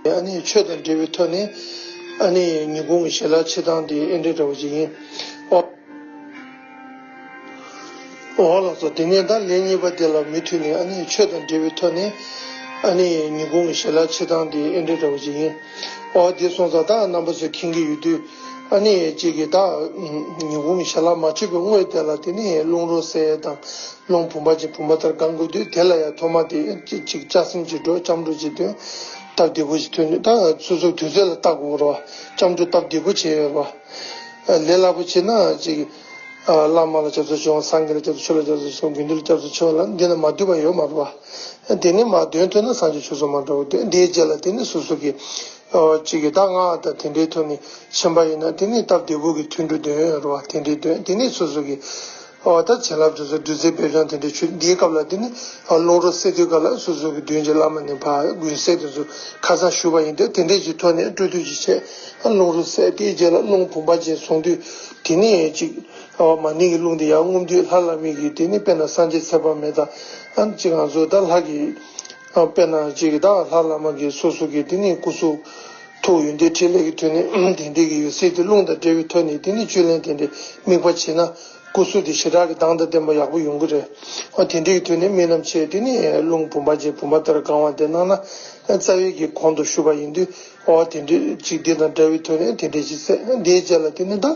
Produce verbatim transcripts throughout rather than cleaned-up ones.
ཨ་ནི་ཆོས་དང་འབྲེལ་བའི་ཐོག་ནས་ཨ་ནི་ཉིན་གུང་གི་ཞལ་ལག་མཆོད་སྟངས་དེ་ཨེ་འདྲ་འདྲ་བོ་ཅིག་ཡིན། ཨོ། འོ་ལགས་སོ། དེ་ནས་ད་ལན་གཉིས་པ་དེ་ལ་མུ་མཐུད་ནས་ཨ་ནི་ཆོས་དང་འབྲེལ་བའི་ཐོག་ནས་ཨ་ནི་ཉིན་གུང་གི་ཞལ་ལག་མཆོད་སྟངས་དེ་ཨེ་འདྲ་འདྲ་བོ་ཅིག་ཡིན། འོ་དེ་སོང་ཙང་ད་རྣམ་པ་ཚོས་མཁྱེན་གྱི་ཡོད་དུས་ཨ་ནི་གཅིག་གིས་ད་ཉིན་གུང་གི་ཞལ་ལག་མ་མཆོད་པའི་སྔོན་དེ་ལ་དེ་ནས་རླུང་རོ་བསལ་དང་། རླུང་བུམ་པ་ཅན་བུམ་པ་ལྟར་གང་དགོས་དུས་དེ་ལ་ཡང་ཐོག་མ་དེ་གཅིག་ལྕགས་སྲིན་གྱི་སྒྲོ་ལྕམ་སྒྲོ་ཅིག་འདོན། སྟབས་བདེ་པོ་ཞིག་ཐོན་ནས་ད་སོ་སོ་དུས་ཚོད་ལ་བལྟ་དགོས་རེད་བ། ལྕམ་སྒྲོ་སྟབས་བདེ་པོ་བྱས་ཡོད་རེད་བ། ལས་སླ་པོ་བྱས་ན་ཅིག་བླ་མ་ལ་སྐྱབས་སུ་མཆིའོ། སངས་རྒྱས་ལ་སྐྱབས་སུ་མཆིའོ། ཆོས་ལ་སྐྱབས་སུ་མཆིའོ། དགེ་འདུན་ལ་སྐྱབས་སུ་མཆིའོ་ལ་འདི་ན་མ་འདུས་པ་ཡོད་མ་རེད་བ། དེ་ནས་མར་འདོན་ཐུབ་ན་སངས་རྒྱས་ཆོས་ཚོགས་མ་འདྲ་བོ་འདོན། དེའི་རྗེས་ལ་དེ་ནས་སོ་སོ་གི་ཨོ་གཅིག་གི་ད་སྔགས་དང་དེ་འདྲའི་ཐོག་ནས་ཕྱིན་པ་ཡིན་ན་དེ་ནས་སྟབས་བདེ་པོ་གི་ཐུན་དྲུག་འདོན་ཡོད་རེད་བ། དེ་འདྲའི་འདོན། དེ་ནས་སོ་སོ་གི་ཨོ་ད་བྱིན་རླབས་དེ་ཚོ་སྒྲུབ་རྫས་འབེབས་སྦྱང་དེ་འདྲའི་ཆོས་འདིའི་སྐབས་ལ་དེ་ནས་ཨོ་རླུང་རོ་བསལ་དུས་སྐབས་ལ་སོ་སོ་གི་མདུན་གྱི་བླ་མ་ནས་ཕར་མགོན་གསལ་དེ་ཚོ་ཁ་སང་ཞུས་པ་ཡིན་དུས་དེ་འདྲའི་ཅིག་ཐོག་ནས་སྤྲོ་བསྡུ་ཅིག་བྱས། ཨ་རླུང་རོ་བསལ། དེའི་རྗེས་ལ་རླུང་བུམ་པ་ཅན་བཟུང་དུས་དེ་ནས་ཅིག་ཨོ་མ་ཎི་གི་རླུང་དེ་ཡར་རྔུབ་དུས་ལྷ་བླ་མའི་གི་དེ་ནས་དཔེར་ན་སངས་རྒྱས་ཚེ་དཔག་མེད་དང་ཨ་ཅིག་ང་ཚོ་ད་ལྷ་གི་དཔེར་ན་ཅིག་ད་ལྷ་བླ་མ་གི་སོ་སོ་གི་དེ་ནས་སྐུ་གཟུགས་ཐུགས་ཡོན་ཏན་ཕྲིན་ལས་ཀྱི་ཐོག་ནས་དེ་འདྲའི་གི་ཡོད་ཚད་དེ་རླུང་དང་འབྲེལ་བའི་ཐོག་ནས་དེ་ནས་བཅུད་ལེན་དེ་འདྲའི་དམིགས་པ་བྱས་ན་སྐུ་གཟུགས་དེ་ཞེ་དྲག་གི་མདངས་དང་ལྡན་པ་ཡག་པོ་ཡོང་གི་རེད། ཨ་དེ་འདྲའི་གི་ཐོག་ནས་དམིགས་རྣམ་བྱས་དེ་ནས་རླུང་བུམ་པ་ཅན་བུམ་པ་ལྟར་གང་བ་དེ་གནང་ན་རྩ་བའི་གི་གོང་དུ་ཞུས་པ་ཡིན་དུས། ཨོ་དེ་འདྲའི་ཅིག་འདི་དང་འདྲ་བའི་ཐོག་ནས་དེ་འདྲའི་ཅིག་ཟེར། འདིའི་རྗེས་ལ་དེ་ནི་ད་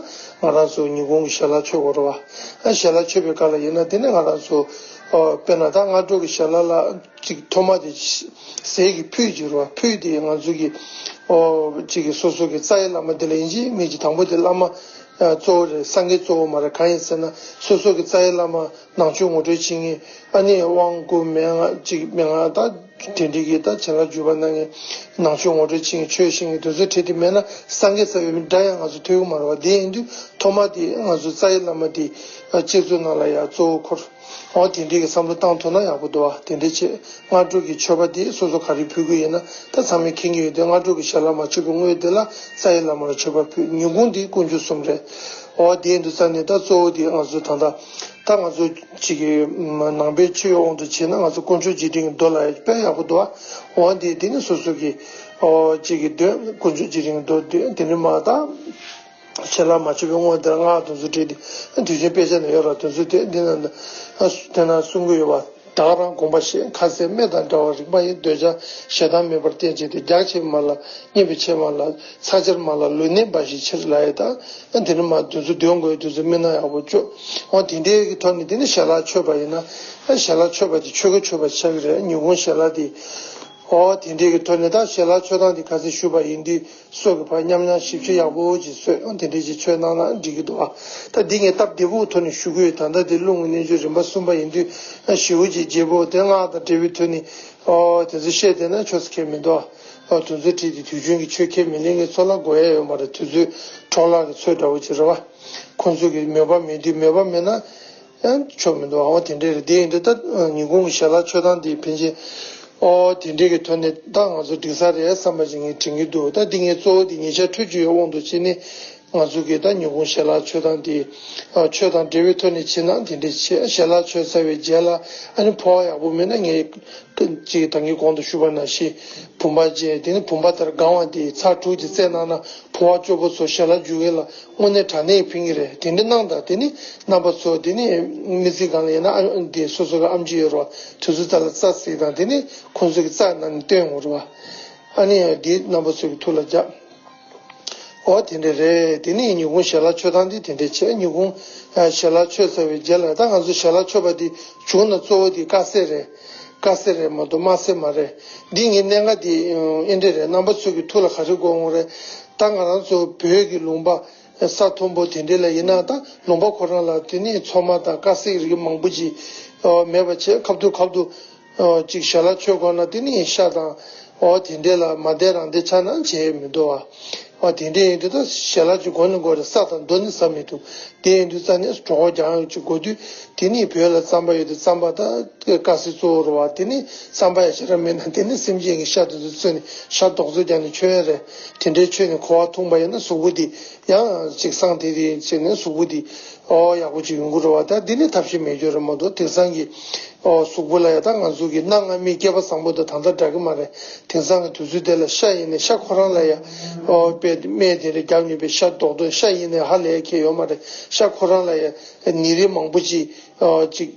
ང་རང་ཚོ་ཉིན་གུང་གི་ཞལ་ལག་མཆོད་དགོས་རེད་བ། ཨ་ཞལ་ལག་མཆོད་པའི་སྐབས་ལ་ཡིན་ན་དེ་ནི་ང་རང་ཚོ་ཨོ་དཔེར་ན་ད་སྔ་དྲོ་གི་ཞལ་ལག་ལ་ཅིག་ཐོག་མ་དེ་ཟས་ཀྱི་ཕུད་ཅིག་རེད་བ། ཕུད་དེ་ང་ཚོ་གི་ཨོ་ཅིག་གི་སོ་སོ་གི་རྩ་བའི་བླ་མ་དེ་ལ་ཡིན་གཅིག་མིན་གཅིག་དང་པོ་དེ་བླ་མ་གཙོ་བོ་རེད། སངས་རྒྱས་གཙོ་བོ་མ་རེད། གང་ཡིན་ཟེར་ན་སོ་སོ་གི་རྩ་བའི་བླ་མ་ནང་མཆོད་ངོ་སྤྲོད་བྱེད་མཁན། ཨ་ནི་དབང་བསྐུར་མན་ངག་ཅིག་མན་ངག་ད་དེ་འདྲའི་གི་ད་བྱིན་རླབས་འཇུག་པ་གནང་མཁན། ནང་མཆོད་ངོ་སྤྲོད་བྱེད་མཁན། ཆོས་བཤད་མཁན། དེ་ཚོ་ཁྲིད་དེ་མེད་ན་སངས་རྒྱས་ས་བའི་སྒྲ་ཡང་ང་ཚོ་ཐོས་ཀྱི་མ་རེད་བ། དེ་ཡིན་དུས་ཐོག་མ་དེ་ང་ཚོ་རྩ་བའི་བླ་མ་དེ་སྤྱི་གཙུག་ནང་ལ་ཡང་གཙོ་བོ་འཁོར། འོ་དེ་འདྲའི་གི་བསམ་བློ་བཏང་ཐུབ་ན་ཡག་པོ་འདུག་བ། དེ་འདྲའི་བྱས་སྔ་དྲོ་གི་མཆོད་པ་དེ་སོ་སོ་ག་རེ་ཕུལ་གི་ཡོད་ན་ད་ཚང་མས་མཁྱེན་གྱི་ཡོད་དེ། སྔ་དྲོ་གི་ཞལ་ལག་མ་མཆོད་པའི་སྔོན་དེ་ལ་རྩ་བའི་བླ་མ་ལ་མཆོད་པ་ཕུལ། ཉིན་གུང་དེ་དཀོན་མཆོག་གསུམ་རེད། འོ་དེ་ཡིན་དུས་ཙང་ནས་ད་གཙོ་བོ་དེ་ང་ཚོ་ད་ལྟ་ད་ང་ཚོ་གཅིག་གི་ནང་པའི་ཆོས་དབང་དུ་བྱས་ན་ང་ཚོ་དཀོན་མཆོག་རྗེས་དྲན་གྱི་མདོ་ལ་ཡང་དཔེ་ཡག་པོ་འདུག་ཨ། འོ་དེ་དེ་ནི་སོ་སོ་གི་འོ་གཅིག་གི་འདོན། དཀོན་མཆོག་རྗེས་དྲན་གྱི་མདོ་འདོན། དེ་ནི་མ་ད་ཞལ་ལག་མ་མཆོད་པའི་སྔོན་དེར་སྔགས་དེ་ཚོ་བྲིས་ཏེ་དུས་ཆེན་དཔེ་ཆ་ནས་ཡོད་ར། དེ་ཚོ་དེ་འདི་ན་དེ་ན་གསུང་གི་ཡོད་པ། བདག་རང་དགོངས་པ་བཞེས། ཁ་ཟས་སྨན་དང་འདྲ་བར་རིག་པ་ཡི། འདོད་ཆགས་ཞེ་སྡང་མེད་པར་བསྟེན་བྱས་ཏེ། རྒྱགས་ཆེ་བའི་མ་ལ་སྙན་པའི་ཕྱེ་མ་ལ། ཚ་ཆེར་མ་ལ་ལུས་གནད་འབའ་ཞིག་ཕྱིར་ལ་ཡི་དང་། དེ་ནི་མ་དུས་ཚོད་འདོན་དགོས་དུས་ཚོད་སྨིན་ན་ཡག་པོ་ཅོ། འོ་དེ་འདྲའི་གི་ཐོག་ནས་དེ་ནི་ཞལ་ལག་མཆོད་པ་ཡིན་ན་ཞལ་ལག་མཆོད་པ་དེ་ཆོ་ག་མཆོད་པ་ཆགས་ཀྱི་རེད། ཉིན་གུང་ཞལ་ལག་དེ་འོ་དེ་འདྲའི་གི་ཐོག་ནས་ད་ཞལ་ལག་མཆོད་སྟངས་དེ་ག་ཚོད་ཞུས་པ་ཡིན་དུས། སོགས་ཀྱི་བར་མཉམ་མཉམ་ཞིབ་ཕྱི་ཡག་པོ་ཅིག་བཟོས། ཨང་དེ་འདྲས་ཅིག་མཆོད་གནང་ན་འགྲིག་གི་འདུག་ཨ། ད་འདི་ངས་སྟབས་བདེ་པོའི་ཐོག་ནས་ཞུ་གི་ཡོད། ད་ལྟ་འདི་རླུང་གི་རྣལ་འབྱོར་རིམ་པ་གསུམ་པ་ཡིན་དུས་ཨ་ཞེ་པོ་ཅིག་རྒྱས་པོ་དེ་སྔགས་དང་འབྲེལ་བའི་ཐོག་ནས་ཨོ་དེ་ཚོ་བཤད་བསྡད་ན་ཆོས་སུ་ཁེལ་མི་འདུག་ཨ། ཨོ་དེ་ཚོ་བྲིས་ཏེ་དུས་རྒྱུན་གྱི་ཆོས་ཁས་མི་ལེན་མཁན་ཚོ་ལ་དགོས་ཡ་ཡོད་མ་རེད། དུས་ཚོད་འཕྲོ་བརླག་གི་ཚོད་འདྲ་བོ་ཅིག་རེད་བ། ཁོང་ཚོ་གི་མོས་པ་མེད་དུས་མོས་པ་མེད་ན། ཡང་ཆོག་མི་འདུག་ཨོ་དེ་འདྲས་རེད། དེ་ཡིན་དུས་ད་ཉིན་གུང་གི་ཞལ་ལག་མཆོད་སྟངས་དེ་ཕན་ཆད་ཨོ་དེ་འདྲས་ཀྱི་ཐོག་ནས་ད་ང་ཚོ་འགྲིག་ས་རེད་བསམ་པ་ཞིག་ངས་དྲན་གྱི་འདུག་ད་འདི་ངས་གཙོ་བོ་དེ་ཉེ་ཆར་ཐུགས་རྒྱུས་ཡོད་དབང་དུ་བྱས་ནས་ང་ཚོ་གི་ད་ཉིན་གུང་ཞལ་ལག་མཆོད་སྟངས་དེ་ཨ་ཆོས་དང་འབྲེལ་བའི་ཐོག་ནས་བྱས་ན་དེ་འདྲས་བྱས། ཞལ་ལག་མཆོད་ཚར་བའི་རྗེས་ལ་ཨ་ནི་ཕོ་བ་ཡག་པོ་མེད་ན་ངས་ཅིག་ད་གིན་གོང་དུ་ཞུས་པ་ནང་བཞིན་བུམ་པ་ཅན་དེ་ནི་བུམ་པ་ལྟར་གང་བ་དེ་ཚར་དྲུག་ཅིག་བསྲེས་གནང་ན་ཕོ་བ་སྐྱོ་པོ་ཚོ་ཞལ་ལག་འཇུ་མཁན་ལ། དངོས་གནས་དྲང་གནས་ཕན་གྱི་རེད། དེ་འདྲ་གནང་དང་། དེ་ནི་རྣམ་པ་ཚོ་དེ་ནི་མི་ཚེ་གང་ལ་ཡིན་ན་ཨ་འདི་སོ་སོ་གི་ཨེམ་ཆི་ཡོད་རེད་བ། དེ་ཚོ་རྩ་ལ་རྩ་གཟིགས་དང་། དེ་ནི་ཁོང་ཚོ་གི་རྩ་ནང་ནས་བཏོན་ཡོང་རེད་བ། ཨ་ནི་འདི་རྣམ་པ་ཚོ་གི་ཐུགས་ལ་འཇགས། འོ་དེ་འདྲ་རེད། དེ་ནི་ཉིན་གུང་ཞལ་ལག་མཆོད་སྟངས་འདི་དེ་འདྲ་བྱས། ཉིན་གུང་ཞལ་ལག་མཆོད་ཚར་བའི་རྗེས་ལ་ད་ང་ཚོ་ཞལ་ལག་མཆོད་པ་འདི་བྱུང་ན་གཙོ་བོ་འདི་དཀར་ཟས་རེད། དཀར་ཟས་རེད་མ་གཏོགས་དམར་ཟས་མ་རེད། འདི་ངའི་གནད་འགག་འདི་ཨེ་འདྲ་རེད། རྣམ་པ་ཚོ་གི་ཐུགས་ལ་ག་རེ་དགོས་འོང་རེད། ད་ང་རང་ཚོ་བོད་ཀྱི་ལུང་པ། ས་མཐོན་པོ་དེ་འདྲ་ལ་ཡིན་ན་ད་ལུང་པ་ཁོ་རང་ལ་དེ་ནས་ཚོད་མ་དང་དཀར་ཟས་རིགས་མང་པོ་ཅིག་ཨོ་མེད་པ་བྱས། ཁ་ཐུག་ཁ་ཐུག་ཨོ་ཅིག་ཞལ་ལག་མཆོད་དགོས་ན་དེ་ནས་ཤ་དང་ཨོ་དེ་འདྲ་ལ་མ་བསྡད་རང་བསྡད་ཆ་ན་བྱས་མི་འདུག་ཨ། ཨོ་དེ་འདྲ་ཡིན་དུས་ད་ཞལ་ལག་ཅིག་དགོས་ནི་དགོས་རེད། ས་དང་རྡོ་ནི་ཟ་མི་ཐུབ། དེ་ཡིན་དུས་རྩ་ནས་གྲོད་ཁོག་རྒྱང་ཡོད་ཅིག་དགོས་དུས་དེ་ནས་བོད་ལ་རྩམ་པ་ཡོད་དུས་རྩམ་པ་ད་དཀར་ཟས་གཙོ་བོ་རེད་བ། དེ་ནས་རྩམ་པ་ཡང་ཞེ་དྲག་མེད་ན་དེ་ནས་སེམས་ཅན་གྱི་ཤ་དེ་ཚོ་བཙོས་ནས་ཤ་རྡོག་བཙོས་རྒྱག་ནས་མཆོད་ཡ་རེད། དེ་འདྲའི་མཆོད་ནས་ཁོ་བ་འཐུང་པ་ཡིན་ན་གཟུགས་པོ་འདི་ཡང་ཅིག་སངས་དེ་དེ་བྱས་ནས་གཟུགས་པོ་འདི་ཨོ་ཡག་པོ་ཅིག་ཡོང་གི་རེད་བ། ད་འདི་ནི་ཐབས་ཤེས་མེད་རྒྱུ་རེད་མ་གཏོགས་དེང་སང་གི་ ཨོ་གཟུགས་པོ་ལ་ཡ་ད་ང་ཚོ་གི་སྣ་ལྔ་མིག་སྐྱེས་པ་བཟང་པོ་དང་ད་ལྟ་འདྲ་གི་མ་རེད། དེང་སང་གི་དུས་ཚོད་དེ་ལ་ཤ་ཡིན་ནའི་ཤ་ཁོ་རང་ལ་ཡ་ཨོ་དཔེ་སྨན་དེ་རེ་རྒྱབ་ཉོས་པའི་ཤ་རྡོག་རྡོག་ཤ་ཡིན་ནའི་ཧ་ལས་ཁེ་ཡོད་མ་རེད། ཤ་ཁོ་རང་ལ་ཡ་ནད་རིགས་མང་པོ་ཅིག་ཨོ་ཅིག་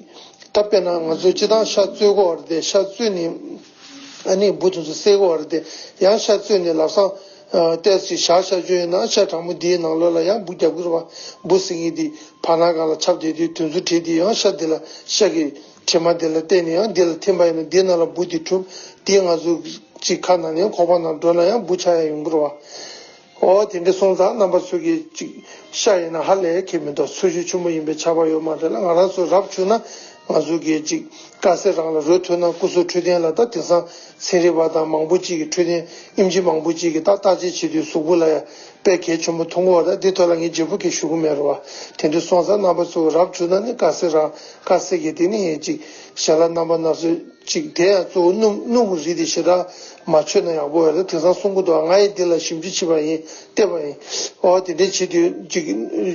ད་དཔེར་ན་ང་ཚོ་སྤྱི་བཏང་ཤ་བཙོས་གོ་བ་རེད་དེ། ཤ་བཙོས་ནས་ཨ་ནི་འབུ་དེ་ཚོ་བསད་གོ་བ་རེད་དེ། ཡང་ཤ་བཙོས་ནས་ལབ་སང་ཨ་ཏོག་ཙམ་བཞག་བཞག་རྒྱུ་ཡིན་ན་ཤ་གྲང་མོ་འདིའི་ནང་ལོགས་ལ་ཡང་འབུ་རྒྱབ་གི་རེད་བ། འབུ་ཟེར་མཁན་དེ་བར་སྣང་སྒང་ལ་ཁྱབ་བསྡད་དུས་དེ་ཚོ་བྲིས་དེ་ཡང་ཤ་འདི་ལ་ཤ་གི་དྲི་མ་འདི་ལ་བརྟེན་ནས་ཡང་འདི་ལ་ཐིམ་པ་ཡིན་ན་འདི་ནང་ལ་འབུ་འདི་གྲུབ། འདི་ང་ཚོ་གཅིག་ཁ་ནང་ནས་ཁོག་པ་ནང་འགྲོ་ན་ཡང་འབུ་ཆགས་ཡ་ཡོང་གི་རེད་བ། ཨོ་དེ་འདྲ་སོང་ཙང་རྣམ་པ་ཚོ་གིས་ཅིག་ཤ་ཡིན་ན་ཧ་ལས་ཁེ་མི་འདུག། ཚོས་གཞི་ཆེན་པོ་ཡིན་པའི་ཆགས་པ་ཡོད་མ་རེད་ལ། ང་རང་ཚོ་རབ་བྱུང་ན་ང་ཚོ་གིས་ཅིག་དཀར་ཟས་རང་ལ་རོལ་ཐུབ་ན། སྐུ་གཟུགས་འཕྲོད་བསྟེན་ལ་ད་དེང་སང་ཚན་རིག་པ་དང་མང་པོ་ཅིག་གིས་འཕྲོད་བསྟེན་ཨེམ་ཆི་མང་པོ་ཅིག་གིས་ད་བརྟག་དཔྱད་བྱེད་དུས་གཟུགས་པོ་ལ་ཡ་དཔེ་གལ་ཆེན་པོ་མཐོང་གི་ཡོད་རེད། འདི་ཐོག་ལ་ངས་བརྗེ་པོ་གང་ཞུ་གི་མེད་རེད་བ། དེ་འདྲ་སོང་ཙང་རྣམ་པ་ཚོ་རབ་བྱུང་ན་ནི་དཀར་ཟས་རང་དཀར་ཟས་ཀྱི་དེ་ནི་ཅིག་ཞལ་ལག་རྣམ་པ་སྣ་ཚོགས་ཅིག་དེ་ཡང་གཙོ་བོ་སྣུམ་སྣུམ་གྱི་རིགས་དེ་ཞེ་དྲག་མ་མཆོད་ན་ཡག་པོ་ཡོད་རེད། དེང་སང་གསུང་གི་འདུག། ང་ཡི་འདི་ལ་ཞིབ་འཇུག་བྱས་པ་ཡིན། བལྟས་པ་ཡིན། ཨོ་དེ་འདྲའི་བྱེད་དུས་ཅིག་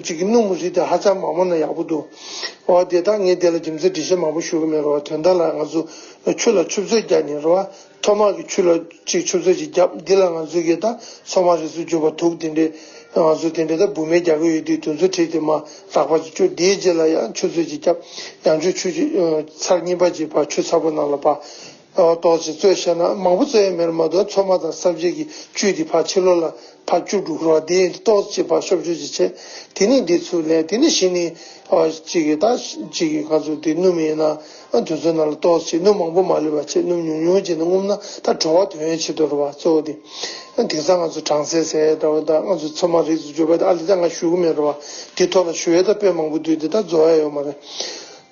ཅིག་སྣུམ་གྱི་རིགས་དེ་ཧ་ཅང་མ་མང་ན་ཡག་པོ་འདུག། ཨོ་དེ་ད་ངས་དེ་ལ་རྒྱུ་མཚན་འགྲེལ་བཤད་མང་པོ་ཞུ་གི་མེད་རེད་བ། དོན་དག་ལ་ང་ཚོ་ཆུ་ལ་ཆུ་ཚོད་བརྒྱབ་ནས་རེད་བ། ཐོག་མར་གྱི་ཆུ་ལ་ཅིག་ཆུ་ཚོད་ཅིག་བརྒྱབ། འདི་ལ་ང་ཚོ་གིས་ད་ཚོད་མ་རིགས་སུ་གྱུར་པ་དུག་དེ་འདྲའི་ང་ཚོ་དེ་འདྲའི་ད་བུད་མེད་རྒྱག་གི་ཡོད་དུས་དེ་ཚོ་བྲིས་ཏེ་མར་རགས་པ་ཅིག་བཅུག། དེའི་རྗེས་ལ་ཡང་ཆུ་ཚོད་ཅིག་བརྒྱབ། ཡང་བསྐྱར་ཆུ་ཅིག་ཚར་གཉིས་པ་ཅིག་ཕར་ཆུ་ཚ་པོ་ནང་ལ་ཕར་ཏོག་ཙམ་བཙོས་བྱས་ན། མང་པོ་བཙོས་ཡ་མེད་རེད་མ་གཏོགས་ཚོད་མ་དང་སྲབ་འབྱེད་ཀྱི་བཅུད་དེ་ཕར་ཕྱི་ལོགས་ལ་ཕར་བཅུག་འགྲོ་གི་རེད་བ། དེ་ཡིན་དུས་ཏོག་ཙམ་ཅིག་ཕར་ཤོབ་ཤོབ་ཅིག་བྱས། དེ་ནས་འདི་ཚུར་ལེན། དེ་ནས་གཞི་ནས་ཨ་གཅིག་གིས་ད་གཅིག་གིས་ང་ཚོ་དེ་སྣུམ་ཡིན་ན་ཨ་དེ་ཚོའི་ནང་ལ་ཏོག་ཙམ་སྣུམ་མང་པོ་མ་བླུགས་པ་བྱས། སྣུམ་ཉུང་ཉུང་བྱས་ནས་བརྔུབས་ན་ད་བྲོ་བ་ཐོན་ཡའི་ཆེད་དུ་རེད་བ། གཙོ་བོ་དེ་ཨ་དེང་སང་ང་ཚོ་གྲང་ཟས་ཟས་འདྲ་བོ་དང་ང་ཚོ་ཚོད་མ་རིགས་སུ་གྱུར་པ་དེ་ཨ་ལི་ད་ང་ཞུ་གི་མེད་རེད་བ། དེ་ཐོག་ལ་ཞུ་ཡས་ད་དཔེ་མང་པོ་འདུག། དེ་ད་རྫོགས་ཡ་ཡོད་མ་རེད།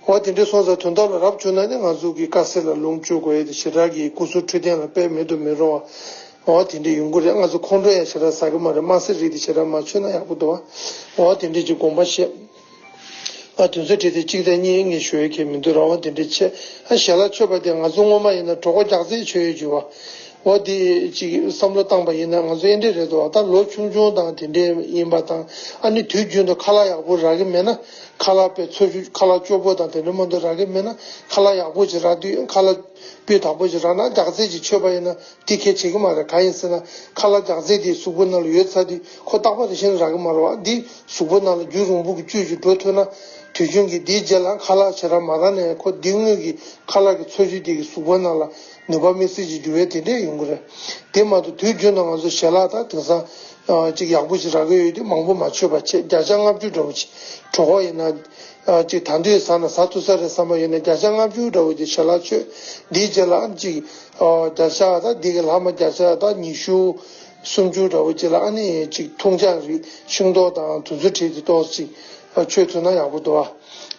འོ་དེ་འདྲ་སོང་ཙང་དོན་དག་ལ་རབ་བྱུང་ན་ནི་ང་ཚོ་གི་དཀར་ཟས་ལ་ལོངས་སྤྱོད་དགོས་ཡས་དེ་ཞེ་དྲག་གི་སྐུ་གཟུགས་འཕྲོད་བསྟེན་ལ་དཔེ་མེད་དུ་མི་རུང་བ། འོ་དེ་འདྲ་ཡོང་གི་རེད། ང་ཚོ་ཁོང་ཁྲོ་ཡང་ཞེ་དྲག་ཟ་གི་མ་རེད། དམར་ཟས་རིགས་དེ་ཞེ་དྲག་མ་མཆོད་ན་ཡག་པོ་འདུག་བ། འོ་དེ་འདྲ་ཅིག་དགོངས་པ་བཞེས། ཨ་དེ་ཚོ་བྲིས་ཏེ་གཅིག་དང་གཉིས་ངས་ཞུ་ཡས་ཁེ་མི་འདུག་ར་བ། དེ་འདྲ་བྱས། ཨ་ཞལ་ལག་མཆོད་པ་དེ་ང་ཚོ་སྔོན་མ་ཡིན་ན་གྲོད་ཁོག་རྒྱགས་ཚད་མཆོད་ཡས་བྱུང་བ། འོ་དེ་ཅིག་བསམ་བློ་བཏང་པ་ཡིན་ན་ང་ཚོ་ཨེ་འདྲ་རེད་འདུག་བ། ད་ལོ་ཆུང་ཆུང་དང་དེ་འདྲ་ཡིན་པ་དང་། ཨ་ནི་དུས་རྒྱུན་དུ་ཁ་ལག་ཡག་པོ་རག་གི་མེད་ན། ཁ་ལག་དཔེ་འཚོ་བཅུད་ཁ་ལག་སྐྱོ་པོ་དང་དེ་འདྲ་མ་གཏོགས་རག་གི་མེད་ན། ཁ་ལག་ཡག་པོ་ཅིག་རག་དུས། ཁ་ལག་སྤུས་དག་པོ་ཅིག་རག་ན། རྒྱགས་ཚད་ཅིག་མཆོད་པ་ཡིན་ན་དེ་གལ་ཆེ་གི་མ་རེད། གང་ཡིན་ཟེར་ན་ཁ་ལག་རྒྱགས་ཚད་དེ་གཟུགས་པོ་ནང་ལ་ཡོད་ཚར་དུས་ཁོ་རྟག་པ་རེ་བཞིན་རག་གི་མ་རེད་བ། འདི་གཟུགས་པོ་ནང་ལ་རྒྱུན་རིང་པོ་གི་བཅུད་ཅིག་འགྲོ་ཐུབ་ན། དུས་རྒྱུན་གྱི་འདིའི་རྗེས་ལ་ཁ་ལག་ཞེ་དྲག་མ་རག་ནའི་ཁོ་འདི་སྔོན་གྱི་ཁ་ལག་གི་འཚོ་བཅུད་དེ་གི་གཟུགས་པོ་ནང་ལ་ནུས་པ་དམིགས་བསལ་ཅིག་འགྱུར་བའི་དེ་འདྲས་ཡོང་གི་རེད། དེ་མ་གཏོགས་དུས་རྒྱུན་དུ་ང་ཚོ་ཞལ་ལག་ད་དེང་སང་ཨ་ཅིག་ཡག་པོ་ཅིག་རག་གི་ཡོད་དུས་མང་པོ་མ་མཆོད་པ་བྱས། བརྒྱ་ཆ་ལྔ་བཅུ་འདྲ་བོ་ཅིག། གྲོད་ཁོག་ཡིན་ན་ཨ་ཅིག་ད་དུས་ཟ་ན་ཟ་ཐུབ་ས་རེད་བསམ་པ་ཡོད་ན་བརྒྱ་ཆ་ལྔ་བཅུ་འདྲ་བོ་ཅིག་ཞལ་ལག་མཆོད། འདིའི་རྗེས་ལ་ཨ་ཅིག་ཨ་བརྒྱ་ཆ་ད་འདི་གི་ལྷག་མ་བརྒྱ་ཆ་ད་ཉི་ཤུ་སུམ་ཅུ་འདྲ་བོ་ཅིག་ལ་ཨ་ནི་ཅིག་འཐུང་ཆ་རིགས་ཤིང་ཏོག་དང་དེ་ཚོ་བྲིས་ཏེ་ཏོག་ཙམ་ཅིག་མཆོད་ཐུབ་ན་ཡག་པོ་འདུག་ཨ།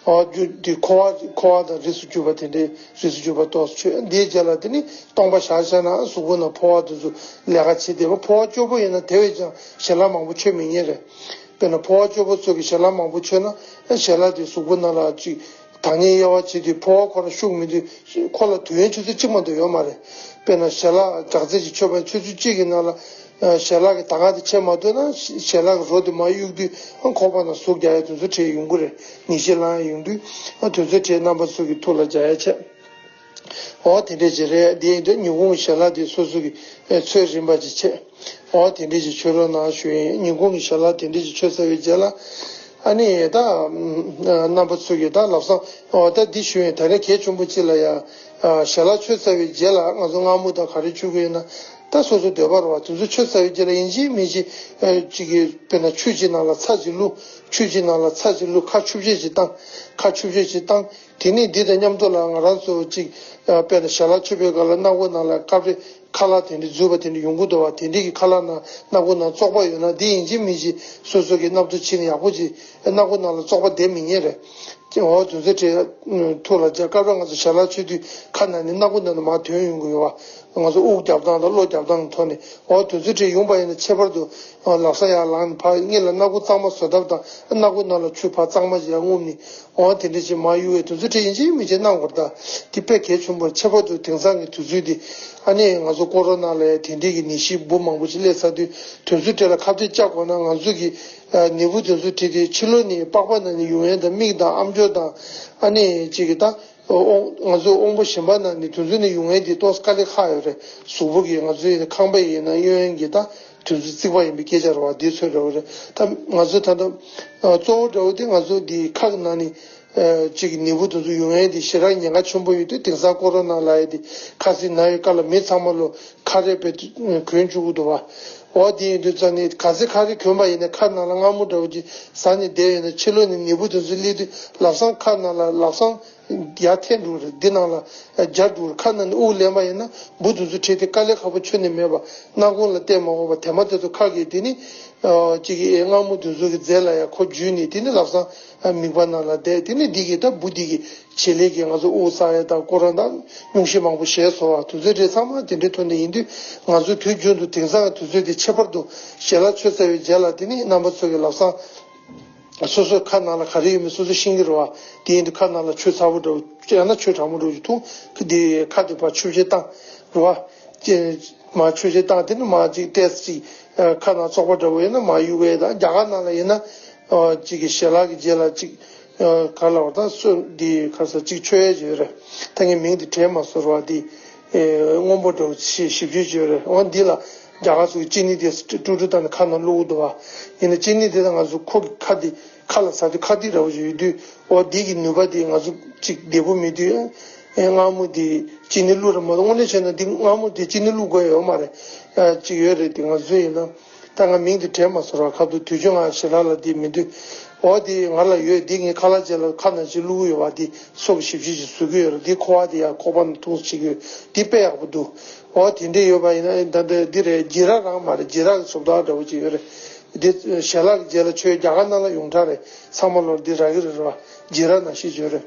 ཨ་རྒྱུ་འདི་ཁོ་བ་ཁོ་བ་དང་རིགས་སུ་གྱུར་པ་དེ་འདྲའི་རིགས་སུ་གྱུར་པ་ཏོག་ཙམ་མཆོད། འདིའི་རྗེས་ལ་དེ་ནི་སྟོང་པ་བཞག་བཞག་ན་གཟུགས་པོ་ནང་ཕོ་བ་དེ་ཚོ་ལས་ཀ་བྱེད་བསྡད་པ། ཕོ་བ་སྐྱོ་པོ་ཡིན་ན་དེ་བས་ཀྱང་ཞལ་ལག་མང་པོ་མཆོད་མི་ཉན་རེད། དཔེར་ན་ཕོ་བ་སྐྱོ་པོ་ཚོ་གིས་ཞལ་ལག་མང་པོ་མཆོད་ན་ཨ་ཞལ་ལག་དེ་གཟུགས་པོ་ནང་ལ་ཅིག་དྭངས་སྙིགས་དབྱེ་བ་བྱེད་དུས་ཕོ་བ་ཁོ་རང་ཤུགས་མི་འདུག། ཁོ་ལ་དུས་ཡུན་ཆུ་ཚོད་གཅིག་མ་གཏོགས་ཡོད་མ་རེད། དཔེར་ན་ཞལ་ལག་རྒྱགས་ཚད་ཅིག་མཆོད་པ་ཡིན་ཆུ་ཚོད་གཅིག་གི་ནང་ལ་ཞལ་ལག་གི་ད་ག་དེ་ཆད་མ་ཐུབ་ན་ཞལ་ལག་གི་རོ་དེ་མར་གཡུག་དུས་ཁོག་པ་ནང་ཟུག་རྒྱག་ཡ་དེ་ཚོ་འཕྲད་ཡོང་གི་རེད། ཉིན་ཤས་ལངས་ཡ་ཡོང་དུས་དེ་ཚོ་འཕྲད། རྣམ་པ་ཚོ་གི་ཐུགས་ལ་འཇགས་ཡ་བྱས། འོ་དེ་འདྲས་ཅིག་རེད། དེ་ཡིན་དུས་ཉིན་གུང་གི་ཞལ་ལག་དེ་སོ་སོ་གི་ཚོད་རན་པ་ཅིག་བྱས། འོ་དེ་འདྲས་ཅིག་མཆོད་རོགས་གནང་ཞུ་ཡིན། ཉིན་གུང་གི་ཞལ་ལག་དེ་འདྲས་ཅིག་མཆོད་ཚར་བའི་རྗེས་ལ་ཨ་ནི་ད་རྣམ་པ་ཚོ་གི་ད་ལབ་སང་འོ་ད་འདི་ཞུ་ཡིན། ད་རེས་གལ་ཆེན་པོ་གཅིག་ལ་ཡ། ཞལ་ལག་མཆོད་ཚར་བའི་རྗེས་ལ་ང་ཚོ་མངར་མོ་དང་ག་རེ་མཆོད་ཀྱི་ཡོད་ན་ད་སོ་སོ་འདོད་པ་རེད་བ། དེ་ཚོ་མཆོད་ཚར་བའི་རྗེས་ལ་ཡིན་གཅིག་མིན་གཅིག་ཅིག་གི་དཔེར་ན་ཆུ་གཅིག་ནང་ལ་ཚྭ་གཅིག་བླུགས། ཆུ་གཅིག་ནང་ལ་ཚྭ་གཅིག་བླུགས། ཁ་ཆུ་བྱེད་ཅིག་བཏང་། ཁ་ཆུ་བྱེད་ཅིག་བཏང་། དེ་ནས་འདི་དང་མཉམ་དུ་ལ་ང་རང་ཚོ་ཅིག་དཔེར་ན་ཞལ་ལག་མཆོད་པའི་སྐབས་ལ་སྣ་སྒོ་ནང་ལ་སྐབས་རེ་ཁ་ལག་དེ་འདྲ་འཛུལ་བ་དེ་འདྲ་ཡོང་གི་འདུག་བ། དེ་འདྲའི་གི་ཁ་ལག་ནང་སྣ་སྒོ་ནང་བཙོག་པ་ཡོད་ན་འདི་ཡིན་གཅིག་མིན་གཅིག་སོ་སོ་གི་སྣབས་ཐུག་ཕྱིས་ནས་ཡག་པོ་ཅིག་སྣ་སྒོ་ནང་ལ་བཙོག་པ་བསྡད་མི་ཉན་རེད། ཅེས་འོ་དེ་ཚོ་བྲིས་ཐུགས་ལ་འཇགས། སྐབས་རེ་ང་ཚོ་ཞལ་ལག་མཆོད་དུས་ཁ་ནང་ནས་སྣ་སྒོ་ནང་ནས་མར་ཐོན་ཡོང་གི་ཡོད་བ། ང་ཚོ་དབུགས་བརྒྱབ་སྟངས་དང་གློ་བརྒྱབ་སྟངས་ཀྱི་ཐོག་ནས་འོ་དེ་ཚོ་བྲིས་ཡོང་པ་ཡིན་ན་ཁྱད་པར་དུ་ལག་ས་ཡར་ལངས་ནས་ཕར་སྔོན་ལ་སྣ་སྒོ་གཙང་མ་བཟོ་ཐབས་དང་སྣ་སྒོ་ནང་ལ་ཆུ་ཕར་གཙང་མ་ཞིག་ཡར་བརྔུབས་ནས། འོ་དེ་འདྲ་ཅིག་མར་གཡུག་ཡས་དེ་ཚོ་བྲིས་ཡིན་གཅིག་མིན་གཅིག་གནང་དགོས་རེད། ད་དེ་དཔེ་གལ་ཆེན་པོ། ཁྱད་པར་དུ་དེང་སང་གི་དུས་ཚོད་འདི་ཨ་ནི་ང་ཚོ་ཀོ་རོ་ན་ལབ་ཡ་དེ་འདྲའི་གི་ནད་གཞི་འབུ་མང་པོ་ཅིག་སླེབས་ཚར་དུས་དེ་ཚོ་བྲིས་ལ་ཁ་གཏད་བཅག་དགོས་ན་ང་ཚོ་གི་ནད་འབུ་དེ་ཚོ་བྲིས་ཏེ་ཕྱི་ལོགས་ནས་པགས་པ་ནང་ནས་ཡོང་ཡས་དང་མིག་དང་ཨམ་ཅོག་དང་ཨ་ནི་ཅིག་གི་ད་ དབང་ང་ཚོ་དབང་པོ་གཞན་པ་ནང་ནས་དེ་ཚོ་ནས་ཡོང་ཡས་དེ་ཏོག་ཙམ་དཀའ་ལས་ཁག་ཡོད་རེད། གཟུགས་པོ་གི་ང་ཚོ་ཡིན་ན་ཁང་པ་ཡིན་ན་གཡོན་གྱི་ད་དེ་ཚོ་རྩིག་པ་ཡིན་པའི་སྐད་ཆ་རེད་བ། དེ་ཚོ་རེད་བ་རེད། ད་ང་ཚོ་ད་ལྟ་གཙོ་བོ་འདྲ་བོ་དེ་ང་ཚོ་འདི་ཁ་གི་ནང་ནས་གཅིག་གི་ནད་འབུ་དེ་ཚོ་ཡོང་ཡས་དེ་ཞེ་དྲག་ཉེན་ཁ་ཆེན་པོ་ཡོད་དུས། དེང་སང་ཀོ་རོ་ན་ལབ་ཡས་དེ་ཁ་སང་ན་ཡོད་སྐབས་ལ་མི་ཚང་མ་ལོ་ཁ་རས་པས་གོན་བཅུག་གི་འདུག་བ། འོ་དེ་ཡིན་དུས་ཙང་ནས་ག་ཚད་ཁ་རས་གོན་པ་ཡིན་ན་ཁ་ནང་ལ་མངར་མོ་འདྲ་བོ་ཅིག་ཟ་ནས་བསྡད་ཡོད་ན་ཕྱི་ལོགས་ནས་ནད་འབུ་དེ་ཚོ་སླེབས་དུས་ལམ་སང་ཁ་ནང་ལ་ལམ་སང་ཡར་འཐེན་འགྲོ་གི་རེད། འདི་ནང་ལ་འབྱར་འགྲོ་གི་རེད། ཁ་ནང་ནས་དབུགས་ལེན་པ་ཡིན་ན་འབུ་དེ་ཚོ་ཁྲིད་དེ་དཀའ་ལས་ཁག་པོ་ཁྱོན་ནས་མེད་པ། སྣ་ཁུང་ལ་བལྟས་མ་དགོས་པ། དེ་མ་ཐག་ཏུ་ཁ་གི་དེ་ནི་ཨ་གཅིག་གི་མངར་མོ་དེ་ཚོ་གི་རྫས་ལ་ཡང་ཁོ་འཇུས་ནས་དེ་ནི་ལམ་སང་མིད་པ་ནང་ལ་བསྡད། དེ་ནི་འདི་གི་ད་འབུ་འདི་གི་བྱེད་ལས་ཀྱིས་ང་ཚོ་དབུགས་བསགས་ཡས་དང་ཀོ་རོ་ན་དང་སྙུང་གཞི་མང་པོ་བཞེས་སོང་བ། དེ་ཚོའི་རིགས་ཚང་མ་དེ་འདྲའི་ཐོག་ནས་ཡིན་དུས་ང་ཚོ་དུས་རྒྱུན་དུ་དེང་སང་དུས་ཚོད་དེ་ཁྱད་པར་དུ་ཞལ་ལག་མཆོད་ཚར་བའི་རྗེས་ལ་དེ་ནི་རྣམ་པ་ཚོ་གི་ལམ་སང་སོ་སོའི་ཁ་ནང་ལ་ག་རེ་ཡོད་མེད་སོ་སོ་ཤེས་ཀྱི་རེད་བ། དེ་ཡིན་དུས་ཁ་ནང་ལ་ཆུ་ཚ་པོ་འདྲ་བོ་ཡང་ན་ཆུ་གྲང་མོ་འདྲ་བོ་ཅིག་འཐུང་གི། དེ་ཁ་དེ་ཕར་ཆུ་བཞེས་བཏང་རེད་བ། མར་ཆུ་བཞེས་བཏང་། དེ་ནི་མར་ཅིག་ཏོག་ཙམ་ཅིག་ཁ་ནང་བཙོག་པ་འདྲ་བོ་ཡོད་ན་མར་གཡུག་གི་དང་། རྒྱ་གར་ནང་ལ་ཡིན་ན་ཅིག་གི་ཞལ་ལག་གི་རྗེས་ལ་ཅིག་ག་ལ་བར་ད་སོ་འདི་ཁ་ས་ཅིག་མཆོད་ཡས་ཅིག་ཡོད་རེད། ད་ངས་མིང་འདི་དྲན་མ་སོང་ར། འདི་སྔོན་པོ་འདྲ་བོ་ཞིབ་ཞིབ་བརྗོད་ཅིག་ཡོད་རེད། འོ་འདི་ལ་རྒྱ་གར་ཚོ་གི་ཅི་ནི་དེ་ཀྲུ་ཀྲུ་བཏང་ནས་ཁ་ནང་བླུགས་འདུག་བ། ཡིན་ན་ཅི་ནི་དེ་ད་ང་ཚོ་ཁོ་གི་ཁ་འདི་ཁ་ལ་ཟ་དུས་ཁ་ཏིག་འདྲ་བོ་ཅིག་ཡོད་དུས། འོ་འདི་གི་ནུས་པ་དེ་ང་ཚོ་ཅིག་བདེ་པོ་མེད་དུས་ཨེ་མངར་མོ་དེ་ཅི་ནི་བླུགས་ར་མ་གཏོགས། དངོས་གནས་བྱས་ན་འདི་མངར་མོ་དེ་ཅི་ནི་བླུགས་དགོས་ཡོད་མ་རེད། ཅིག་ཡོད་རེད། དེ་ང་ཚོ་ཡིན་ན། ད་ང་མིང་དེ་དྲན་མ་སོང་ར། ཁ་ཐུག་དུས་ཆུང་ང་ཞེ་དྲག་ལ་དེ་མི་འདུག་འོ་དེ་ང་ལ་ཡོད། དེ་ངས་ཁ་ལག་ཅན་ལ་ཁ་ནང་ཅིག་བླུགས་ཡོད་བ། དེ་སོ་གི་ཞིབ་ཞིབ་ཅིག་བཟོ་གི་ཡོད་ར། དེ་ཁོ་བ་དེ་ཡང་ཁོག་པ་ནང་འཐུང་བྱེད་ཀྱི་ཡོད། དེ་དཔེ་ཡག་པོ་འདུག་འོ་དེ་འདྲས་ཡོད་པ་ཡིན་ན་ད་ལྟ་འདི་རེད། སྦྱི་རག་རང་མ་རེད། སྦྱི་རག་གི་བཟོ་ལྟ་འདྲ་བོ་ཅིག་ཡོད་རེད། དེ་ཞལ་ལག་གི་རྗེས་ལ་མཆོད། རྒྱ་གར་ནང་ལ་ཡོངས་གྲགས་རེད། ཚང་མ་ལོར་འདི་རག་གི་རེད་ར་བ། སྦྱི་རག་ནང་བཞིན་ཅིག་ཡོད་རེད།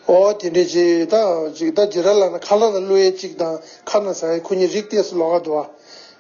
ཨོ་དེ་འདྲས་ཅིག་ད་ཅིག་ད་སྦྱི་རག་ལབ་ན་ཁ་ལག་ནང་བླུགས་ཡས་གཅིག་དང་ཁ་ནང་ཟ་ཡས་ཁོ་གཉིས་རིགས་ཏོག་ཙམ་ལོགས་ཀ་འདུག་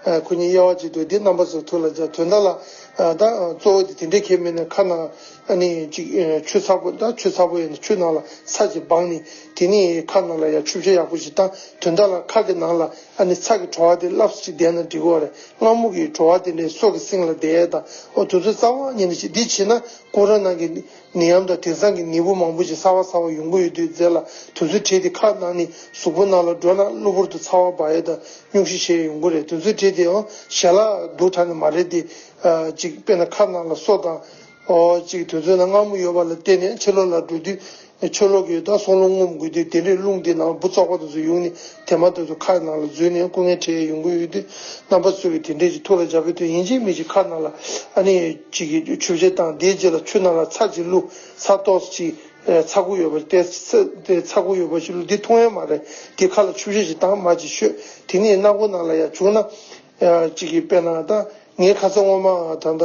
ཨ། ཁོ་གཉིས་དབྱེ་བ་གཅིག་འདུག་འདི་རྣམ་པ་ཚོ་ཐུགས་ལ་འཇགས། དོན་དག་ལ་ད་གཙོ་བོ་དེ་དེ་འདྲས་ཁྱད་མེད་ན་ཁ་ནང་ཨ་ནི་ཅིག་ཆུ་ཚ་པོ། ད་ཆུ་ཚ་པོ་ཡིན་ན་ཆུ་ནང་ལ་ཚྭ་ཅིག་སྦངས་ནས་དེ་ནས་ཁ་ནང་ལ་ཡ་ཆུ་བཤལ་ཡག་པོ་ཞིག་བཏང་། དོན་དག་ལ་ཁ་གི་ནང་ལ་ཨ་ནི་ཚྭ་གི་བྲོ་བ་དེ་རླབས་ཅིག་བསྡད་ན་འགྲིག་གི་རེད། མངར་མོ་གི་བྲོ་བ་དེ་འདྲས་སོ་གི་གསེང་ལ་བསྡད་ཡས་དང་། ཨོ་དེ་ཚོ་རྩ་བ་ཉིད་ནས་ཅིག་འདི་བྱས་ན་ཀོ་རོ་ན་གི་ནད་ཡམས་དང་དེང་སང་གི་ནད་འབུ་མང་པོ་ཞིག་གསར་པ་གསར་པ་ཡོང་གི་ཡོད་དུས་རྫས་ལ་དེ་ཚོའི་གྲས་དེ་ཁ་ནང་ནས་གཟུགས་པོ་ནང་ལ་འགྲོ་ན་གློ་བུར་དུ་ཚ་བ་འབར་ཡས་དང་སྙུང་གཞི་བྱས་ཡོང་གི་རེད། དེ་ཚོའི་གྲས་དེ་ཡང་ཞལ་ལག་སྡུག་དྲགས་ནས་མ་རེད་དེ། ཅིག་དཔེར་ན་ཁ་ནང་ལ་སོ་དང་ཨོ་ཅིག་དེ་ཚོའི་ནང་མངར་མོ་ཡོད་པ་ལ་བརྟེན་ནས་ཕྱི་ལོགས་ལ་འགྲོ་དུས་ཕྱི་ལོགས་ཀྱི་ད་སྲོག་རླུང་རྔུབ་དགོས་དུས་དེ་འདྲའི་རླུང་དེ་ནང་འབུ་བཙོག་པ་དེ་ཚོ་ཡོང་ནས་དེ་མ་ཐག་ཏུ་ཁ་ནང་ལ་འཛུལ་ནས་སྐུ་ངལ་འཕྲད་ཡོང་གི་ཡོད་དུས། རྣམ་པ་ཚོ་གིས་དེ་འདྲས་ཀྱི་ཐུགས་ལ་འཇགས་པའི་དུས་ཡིན་གཅིག་མིན་གཅིག་ཁ་ནང་ལ་ཨ་ནི་ཅིག་གི་ཆུ་བཤལ་བཏང་། དེའི་རྗེས་ལ་ཆུ་ནང་ལ་ཚྭ་ཅིག་བླུགས། ཚྭ་ཏོག་ཙམ་ཅིག་ཨེ་ཚ་ཁུ་ཡོད་པ་ཏོག་ཙམ་ཚྭ་དེ་ཚ་ཁུ་ཡོད་པ་ཞིག་བླུགས། འདི་འཐུང་ཡས་མ་རེད། དེ་ཁ་ལ་ཆུ་བཤལ་ཅིག་བཏང་། མར་ཅིག་བཤོས། དེ་ནས་སྣ་སྒོ་ནང་ལ་ཡར་བྱུགས་ན་ཨེ་ཅིག་གི་དཔེར་ན་ད་ངའི་ཁ་ཚ་སྔོན་མ་ད་ལྟ་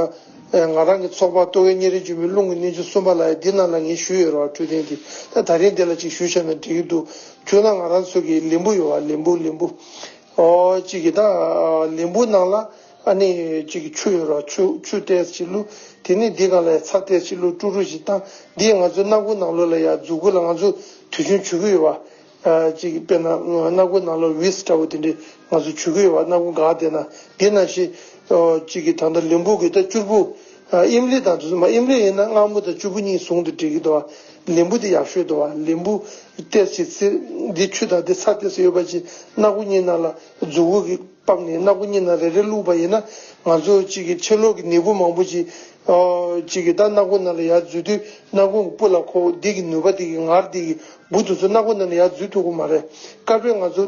ཨེ་ང་རང་གི་ཚོགས་པ་རྟོག་གེ་གཉེར་རིམ་བྱོན་པའི་རླུང་གི་གནས་ཆུང་གསུམ་པ་ལ་ཡ་འདི་ནང་ལ་ངས་ཞུས་ཡོད་རེད་བ། འཕྲོད་བསྟེན་འདི་ད་ད་རིང་འདི་ལ་ཅིག་ཞུས་བཞག་ན་འགྲིག་གི་འདུག་བྱུང་ན་ང་རང་ཚོ་གི་ལིམ་བུ་ཡོད་བ། ལིམ་བུ་ལིམ་བུ་ཨོ་ཅིག་གི་ད་ལིམ་བུ་ནང་ལ་ཨ་ནི་ཅིག་གི་ཆུ་ཡོད་རེད་བ། ཆུ་ཆུ་ཏོག་ཙམ་ཅིག་བླུགས། དེ་ནས་འདི་སྒང་ལ་ཡ་ཚྭ་ཏོག་ཙམ་ཅིག་བླུགས། དཀྲུག་དཀྲུག་ཅིག་བཏང་། འདི་ང་ཚོའི་སྣ་ཁུང་ནང་ལོགས་ལ་ཡ་མཛུ་གུ་ལ་ང་ཚོ་དུས་ཆེན་བྱུག་གི་ཡོད་བ། ཅིག་དཔེར་ན་སྣ་ཁུང་ནང་ལོགས་ཝིགས་འདྲ་བོ་དེ་འདྲས་ང་ཚོ་བྱུག་གི་ཡོད་བ། སྣ་ཁུང་འགག་བསྡད་ན། དེ་ནང་བཞིན་ཅིག་གི་ད་ལྟ་ལིམ་བུ་གི་ད་སྐྱུར་བུ་ཨིམ་ལི་དང་དེ་ཚོ་མ། ཨིམ་ལི་ཡིན་ན་མངར་མོ་དང་སྐྱུར་བུ་གཉིས་ཟུང་དུ་འགྲིག་གི་འདུག་བ། ལིམ་བུ་དེ་ཡག་ཤོས་འདུག་བ། ལིམ་བུ་ཏོག་ཙམ་ཅིག་འདི་ཆུ་དང་འདི་ཚྭ་ཏོག་ཙམ་ཡོད་པ་ཅིག་སྣ་ཁུང་གཉིས་ནང་ལ་མཛུ་གུ་གིས་ཕབ་ནས་སྣ་ཁུང་གཉིས་ནང་རེ་རེ་བླུགས་པ་ཡིན་ན། ང་ཚོ་ཅིག་གི་ཕྱི་ལོགས་ཀྱི་ནད་འབུ་མང་པོ་ཅིག་ཨོ་ཅིག་གི་ད་སྣ་ཁུང་ནང་ལ་ཡར་འཛུལ་དུས་སྣ་ཁུང་གི་སྤུ་ལ་ཁོ་འདི་གི་ནུས་པ་དེ་གི་ངར་དེ་གི་འབུ་དེ་ཚོ་སྣ་ཁུང་ནང་ལ་ཡར་འཛུལ་ཐུབ་ཀྱི་མ་རེད། སྐབས་རེ་ང་ཚོ་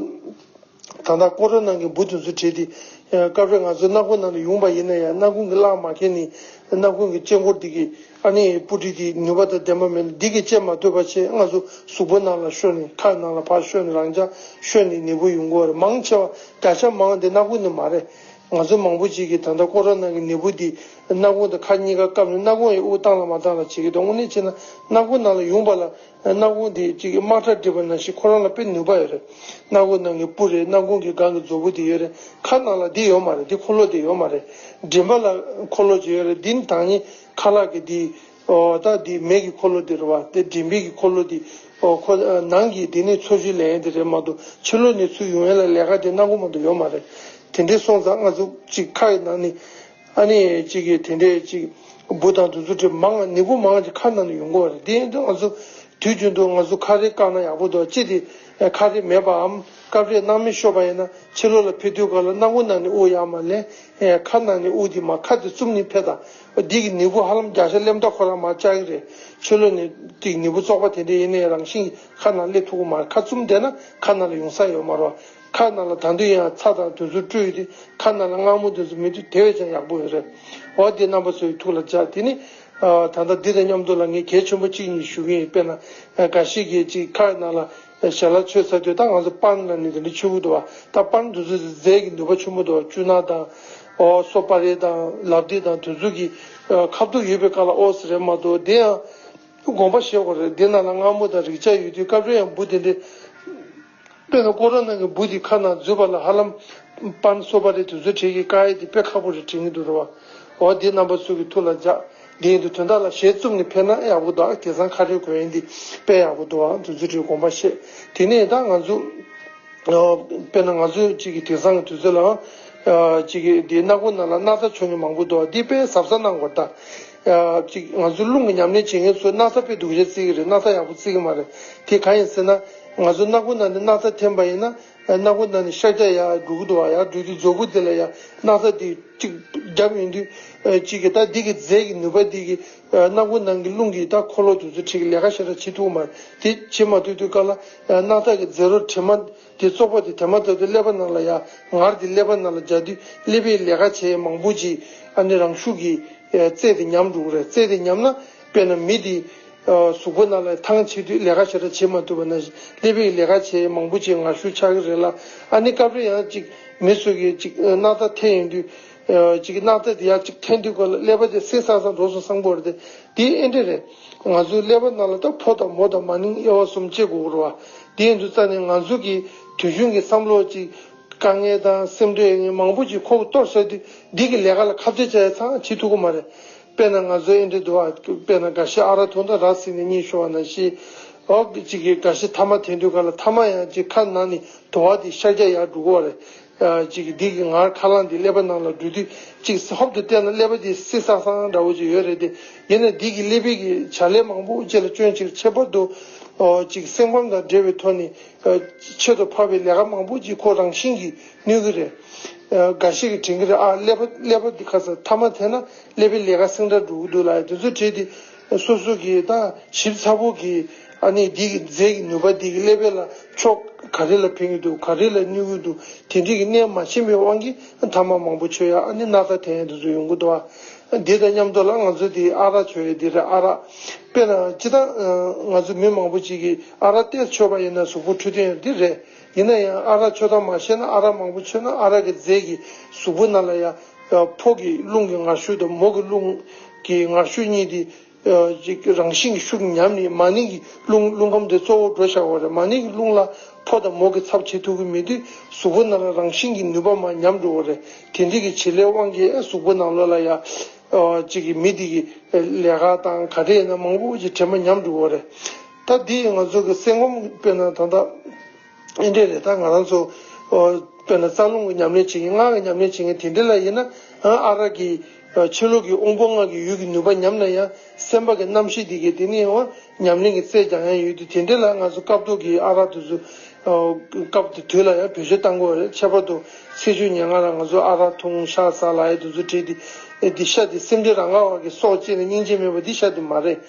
ད་ལྟ་ཀོ་རོ་ན་གི་འབུ་དེ་ཚོ་བྲིས་ཏེ། སྐབས་རེ་ང་ཚོ་སྣ་ཁུང་ནང་ལ་ཡོང་པ་ཡིན་ན་ཡང་སྣ་ཁུང་གི་རླངས་མ་ཁེལ་ནས་སྣ་ཁུང་གི་དཀྱིལ་འཁོར་འདི་གི་ཨ་ནི་སྤུ་གྲི་དེ་ནུས་པ་དང་ལྡན་པ་མེད་ན། འདི་གིས་བཅད་མ་ཐུབ་པ་བྱས་ང་ཚོ་གཟུགས་པོ་ནང་ལ་ཤོར་ནས་ཁ་ནང་ལ་ཕར་ཤོར་ནས་རང་འཇགས་ཤོར་ནས་ནད་འབུ་ཡོང་གི་ཡོད་རེད། མང་ཆེ་བ་བརྒྱ་ཆ་མང་དེ་སྣ་ཁུང་ནས་མ་རེད། ང་ཚོ་མང་པོ་ཅིག་གིས་ད་ལྟ་ཀོ་རོ་ན་གི་ནད་འབུ་འདི་སྣ་ཁུང་དང་ཁ་གཉིས་ཀ་བཀབ་ནས་སྣ་ཁུང་ཡང་དབུགས་བཏང་ལ་མ་བཏང་ལ་བྱེད་ཀྱི་འདུག་དངོས་གནས་བྱས་ན་སྣ་ཁུང་ནང་ལ་ཡོང་པ་ལ། སྣ་ཁུང་དེ་གཅིག་གི་དམག་གྲ་སྒྲིག་པ་ནང་བཞིན་ཁོ་རང་ལ་དཔེ་ནུས་པ་ཡོད་རེད། སྣ་ཁུང་ནང་གི་སྤུ་རེད། སྣ་ཁུང་གི་སྒང་གི་མཛུ་གུ་དེ་ཡོད་རེད། ཁ་ནང་ལ་འདི་ཡོད་མ་རེད། འདི་འཁོར་ལོ་དེ་ཡོད་མ་རེད། མགྲིན་པ་ལ་འཁོར་ལོ་ཅིག་ཡོད་རེད། འདི་ནི་ད་ནི་ཁ་ལག་གི་འདི་ཨོ་ད་འདི་མེ་གི་འཁོར་ལོ་དེ་རེད་བ། དེ་མགྲིན་པའི་གི་འཁོར་ལོ་དེ་ཨོ་ཁོ་ནང་གི་དེ་ནི་འཚོ་བཅུད་ལེན་ཡས་དེ་རེད་མ་གཏོགས་ཕྱི་ལོགས་ནས་ཚུར་ཡོང་ཡས་ལ་ལས་ཀ་དེ་སྣ་ཁུང་མ་གཏོགས་ཡོད་མ་རེད། དེ་འདྲའི་སོང་ཙང་ང་ཚོ་གཅིག་ཁ་ཡི་ནང་ནས། ཨ་ནི་གཅིག་གིས་དེ་འདྲའི་གཅིག་འབུ་དང་དེ་ཚོ་དེ་མང་། ནད་འབུ་མང་ཅིག་ཁ་ནང་ནས་ཡོང་གི་ཡོད་རེད། དེ་ཡིན་དུས་ང་ཚོ་ དུས་རྒྱུན་དུ་ང་ཚོ་ཁ་རས་བཀག་ན་ཡག་པོ་འདུག་ཅི་སྟེ་ཁ་རས་མེད་པའམ་སྐབས་རེ་སྣང་མེད་ཤོར་བ་ཡིན་ན་ཕྱི་ལོགས་ལ་ཕེབས་དུས་སྐབས་ལ་སྣ་ཁུག་ནང་ནས་དབུགས་ཡར་མར་ལེན། ཁ་ནང་ནས་དབུགས་དེ་མར་ཁ་དེ་བཙུམ་ནས་ཕེབས་དང་། འདི་གི་ནུས་པ་ཧ་ལམ་བརྒྱ་ཆ་སླེབས་མདའ་ཁོ་རང་མར་བཅག་གི་རེད། ཕྱི་ལོགས་ནས་ཏིག་ནུས་པ་བཙོག་པ་དེ་འདྲ་ཡིན་ནའི་རང་བཞིན་ཁ་ནང་སླེབས་ཐུབ་ཀྱི་མ་རེད། ཁ་བཙུམ་བསྡད་ན་ཁ་ནང་ལ་ཡོང་ས་ཡོད་མ་རེད། ཁ་ནང་ལ་ད་དུང་ཡང་ཚྭ་དང་དེ་ཚོ་བཀྲུས་ཏེ་ཁ་ནང་ལ་མངར་མོ་དེ་ཚོ་མི་འདུག་དེ་བས་ཀྱང་ཡག་པོ་ཡོད་རེད། འོ་དེ་རྣམ་པ་ཚོའི་ཐུགས་ལ་འཇགས། དེ་ནི་ད་ལྟ་འདི་དང་མཉམ་དུ་ལ་ངས་གལ་ཆེན་པོ་གཅིག་གཉིས་ཞུ་གི་ཡིན། དཔེར་ན་འགའ་ཞིག་གིས་ཅིག་ཁ་ནང་ལ་ཞལ་ལག་མཆོད་ཚར་དུས་ད་ང་ཚོ་པན་ལ་ནི་དེ་འདྲ་མཆོད་ཀྱི་འདུག་བ། ད་པན་དེ་ཚོ་རྫས་ཀྱི་ནུས་པ་ཆེན་པོ་འདུག་བ། སྐྱུར་ནག་དང་། ཨོ་སོ་པ་རི་དང་ལབ་ཏི་དང་དེ་ཚོ་གི་ཁ་ཐུག་ཡོད་པའི་སྐབས་ལ་ཨོ་ཙི་རེད་མ་གཏོགས་དེ་ཡང་དགོངས་པ་བཞེས་དགོས་རེད། དེ་ནང་ལ་མངར་མོ་དང་རེག་བྱ་ཡོད་དུས་སྐབས་རེ་ཡང་འབུ་དེ་འདྲའི། དཔེར་ན་ཀོ་རོ་ནའི་འབུ་དེ་ཁ་ནང་འཛུལ་བ་ལ་ཧ་ལམ་པན་སོ་པ་རི་དེ་ཚོ་དྲན་གྱི་དཀའ་ཡས་དེ་དཔེ་ཁག་པོ་རེད་དྲན་གྱི་འདུག་རེད་བ། འོ་དེ་རྣམ་པ་ཚོ་གི་ཐུགས་ལ་འཇགས། དེ་ཡིན་དུས་དོན་དག་ལ་ཞལ་བཙུམ་ནས་ཕེབས་ན་ཡག་པོ་འདུག་དེང་སང་ཁ་རས་གོན་ཡས་འདི་དཔེ་ཡག་པོ་འདུག་དེ་ཚོ་དྲན་དགོངས་པ་བཞེས། དེ་ནས་ད་ང་ཚོ། དཔེར་ན་ང་ཚོས་གཅིག་གི་དེང་སང་གི་དུས་ཚོད་ལའང་། གཅིག་གི་འདི་སྣ་ཁུག་ནང་ལ་སྣག་ཚ་མཆོད་མཁན་མང་པོ་འདུག་འདི་དཔེ་གཟབ་གཟབ་གནང་དགོས་ད། གཅིག་ང་ཚོ་རླུང་གི་ཉམས་ལེན་བྱེད་མཁན་ཚོས་སྣག་ཚ་དཔེ་སྡུག་ཅག་བརྩི་གི་རེད། སྣག་ཚ་ཡག་པོ་བརྩི་གི་མ་རེད། དེ་གང་ཡིན་ཟེར་ན། ང་ཚོ་སྣ་ཁུག་ནང་ནས་སྣག་ཚ་འཐེན་པ་ཡིན་ན། སྣ་ཁུག་ནང་ནས་གཤག་རྒྱག་ཡར་འགྲོ་གི་འདུག་བ། ཡར་འགྲོ་དུས་མཛོ་དགུ་དེ་ལ་ཡར་སྣག་ཚ་དེ་གཅིག་བརྒྱབ་ཡོང་དུས། གཅིག་གི་ད་འདི་གི་རྫས་ཀྱི་ནུས་པ་འདི་གི་སྣ་ཁུག་ནང་གི་རླུང་གི་ད་འཁོར་ལོ་དེ་ཚོ་ཁྲིད་ཀྱི་ལས་ཀ་ཞེ་དྲག་བྱེད་ཐུབ་ཀྱི་མ་རེད། དེ་བྱེད་མ་ཐུབ་དུས་སྐབས་ལ་སྣག་ཚ་གི་རྫས་རོ་དྲི་མ་དེ་བཙོག་པ་དེ་དེ་མ་ཐག་ཏུ་ཀླད་པ་ནང་ལ་ཡ། ངར་དེ་ཀླད་པ་ནང་ལ་འཇགས་དུས་ཀླད་པའི་ལས་ཀ་བྱེད་མང་པོ་ཅིག་ཨ་ནི་རང་ཤུགས་ཀྱིས་རྩལ་དེ་ཉམས་འགྲོ་གི་རེད། རྩལ་དེ་ཉམས་ན་དཔེར་ན་མི་དེ་གཟུགས་པོ་ནང་ལ་ཐང་ཆད་དུས་ལས་ཀ་ཞེ་དྲག་བྱེད་མ་ཐུབ་པ་ནང་བཞིན་ཀླད་པའི་ལས་ཀ་བྱེད་མང་པོ་ཅིག་ངར་ཤུགས་ཆགས་ཀྱི་རེད་ལ། ཨ་ནི་སྐབས་རེ་ཡང་ཅིག་མི་ཚོ་གིས་ཅིག་སྣག་ཚ་འཐེན་ཡོང་དུས། ཅིག་སྣག་ཚ་དེ་ཡར་ཅིག་འཐེན་དུས་སྐབས་ལ་ཀླད་པ་དེ་སིང་སང་སང་འགྲོ་སོང་བསམ་གྱི་ཡོད་རེད་དེ། དེ་ཨེ་འདྲ་རེད། ང་ཚོའི་ཀླད་པ་ནང་ལ་ད་ཕོ་དང་མོ་དང་མ་ནིང་དབྱེ་བ་གསུམ་ཕྱེ་དགོས་ཀྱི་རེད་བ། དེ་ཡིན་དུས་ཙང་ནས་ང་ཚོ་གི་དུས་རྒྱུན་གྱི་བསམ་བློ་ཅིག་དཀའ་ངལ་དང་སེམས་ཁྲལ་ཡིན་མང་པོ་ཅིག་ཁོ་གཏོར་བྱ་དུས་འདི་གི་ལས་ཀ་ལ་ཁ་གཏད་བྱ་ཡ་ཚང་བྱེད་ཐུབ་ཀྱི་མ་རེད། དཔེར་ན་ང་ཚོ་ཨེ་འདྲ་འདུག་བ། དཔེར་ན་འགའ་ཤས་ཨ་རག་འཐུང་དང་རག་ཟིན་ནས་གཉིད་ཤོར་བ་ནང་བཞིན། འོ་གཅིག་གིས་འགའ་ཤས་ཐ་མག་འཐེན་དུས་སྐབས་ལ་ཐ་མག་ཡང་ཅིག་ཁ་ནང་ནས་དུ་བ་དེ་གཤག་རྒྱག་ཡར་འགྲོ་གི་ཡོད་རེད། ཅིག་འདི་གི་ངར་ཁ་རླངས་འདི་ཀླད་པ་ནང་ལ་འགྲོ་དུས་ཅིག་ཧོབ་ཏེ་བལྟས་ན་ཀླད་པ་འདི་སིང་སང་སང་འདྲ་བོ་ཅིག་ཡོད་རེད་དེ། ཡིན་ན་འདི་གི་ཀླད་པའི་གི་བྱ་ལས་མང་པོ་ཅིག་ལ་སྐྱོན་ཅིག་ཁྱད་པར་དུ་ཅིག་སེམས་ཁམས་དང་འབྲེལ་བའི་ཐོག་ནས་ཆེད་དུ་ཕབ་པའི་ལས་ཀ་མང་པོ་ཅིག་ཁོ་རང་བཞིན་གྱིས་ནུས་ཀྱི་རེད། འགའ་ཞིག་གིས་དྲན་གྱི་རེད། ཨ་ཀླད་པ་ཀླད་པ་འདི་ཁ་སང་ཐ་མག་འཐེན་ན་ཀླད་པའི་ལས་ཀ་སིང་དྲག་འགྲོ་གི་འདུག་ལ། དེ་ཚོ་བྲིས་ཏེ་སོ་སོ་གིས་ད་ཞིབ་ཚགས་པོ་གིས་ཨ་ནི་འདི་གི་རྫས་ཀྱི་ནུས་པ་འདི་གི་ཀླད་པའི་ལ་ཕྱོགས་ག་རེ་ལ་ཕན་གྱི་འདུག་ག་རེ་ལ་གནོད་ཀྱི་འདུག་དེ་འདྲའི་གི་གནས་མ་ཤེས་པའི་དབང་གིས་ཐ་མག་མང་པོ་མཆོད་ཡ་ཨ་ནི་སྣག་ཚ་འཐེན་ཡ་དེ་ཚོ་ཡོང་གི་འདུག་ཨ། འདི་དང་མཉམ་དུ་ལ་ང་ཚོ་འདི་ཨ་རག་མཆོད་ཡ་འདི་རེད། ཨ་རག་དཔེར་ན་སྤྱིར་བཏང་ང་ཚོ་མི་མང་པོ་ཅིག་གིས་ཨ་རག་ཏོག་ཙམ་མཆོད་པ་ཡིན་ན་གཟུགས་པོ་འཕྲོད་བསྟེན་ཡ་འདི་རེད། ཡིན་ན་ཡང་ཨ་རག་མཆོད་སྟངས་མ་ཤེས་ན་ཨ་རག་མང་པོ་མཆོད་ན་ཨ་རག་གི་རྫས་ཀྱིས་གཟུགས་པོ་ནང་ལ་ཡ། ཕོ་གི་རླུང་གི་ངར་ཤུགས་དང་མོ་གི་རླུང་གི་ངར་ཤུགས་གཉིས་དེ། ཅིག་རང་བཞིན་གྱི་ཤུགས་ཉམས་ནས་མ་ནིང་གི་རླུང་རླུང་ཁམས་དེ་གཙོ་བོ་འགྲོ་བཞག་པ་རེད། མ་ནིང་གི་རླུང་ལ་ཕོ་དང་མོ་གི་ཚབ་བྱེད་ཐུབ་ཀྱི་མེད་དུས་གཟུགས་པོ་ནང་ལ་རང་བཞིན་གྱི་ནུས་པ་མར་ཉམས་འགྲོ་བ་རེད། དེ་འདྲ་གི་བྱེད་ལས་དབང་གིས་གཟུགས་པོ་ནང་ལོགས་ལ་ཡ། ཅིག་གི་མི་དེ་གི་ལས་ཀ་དང་ག་རེ་ཡིན་ན་མང་པོ་ཅིག་དྲན་པ་ཉམས་འགྲོ་བ་རེད། ད་འདི་ང་ཚོ་གི་སེམས་ཁམས་དཔེར་ན་ད་ལྟ། ཨེ་འདྲས་རེད། ད་ང་རང་ཚོ་དཔེར་ན་རྩ་རླུང་གི་ཉམས་ལེན་བྱེད་མཁན་སྔགས་ཀྱི་ཉམས་ལེན་བྱེད་མཁན་དེ་འདྲ་ལ་ཡིན་ན་ཨ་རག་གི་ཕྱི་ལོགས་ཀྱི་དབང་པོ་ལྔ་གི་ཡུལ་གྱི་ནུས་པ་ཉམས་ན་ཡང་སེམས་པ་གི་རྣམ་ཤེས་དེ་གའི་དེ་ནི་ཡང་ཉམས་ལེན་གྱི་རྩལ་སྦྱང་ཡ་ཡོད་དུས་དེ་འདྲ་ལ་ང་ཚོ་སྐབས་ཐོག་གི་ཨ་རག་དེ་ཚོ་སྐབས་དེ་དུས་ལ་ཡང་བེད་སྤྱོད་གཏང་དགོས་རེད། ཁྱད་པར་དུ་ཚེས་བཅུ་ཉེར་ལྔ་ལ་ང་ཚོ་ཨ་རག་འཐུང་ཤ་ཟ་ལབ་ཡ་དེ་ཚོ་བྲིས་ཏེ་འདི་ཤ་དེ་སེམས་ཅན་རང་ག་བ་གི་སྲོག་བཅད་ནས་སྙིང་རྗེ་མེད་པ་འདི་ཤ་དེ་མ་རེད།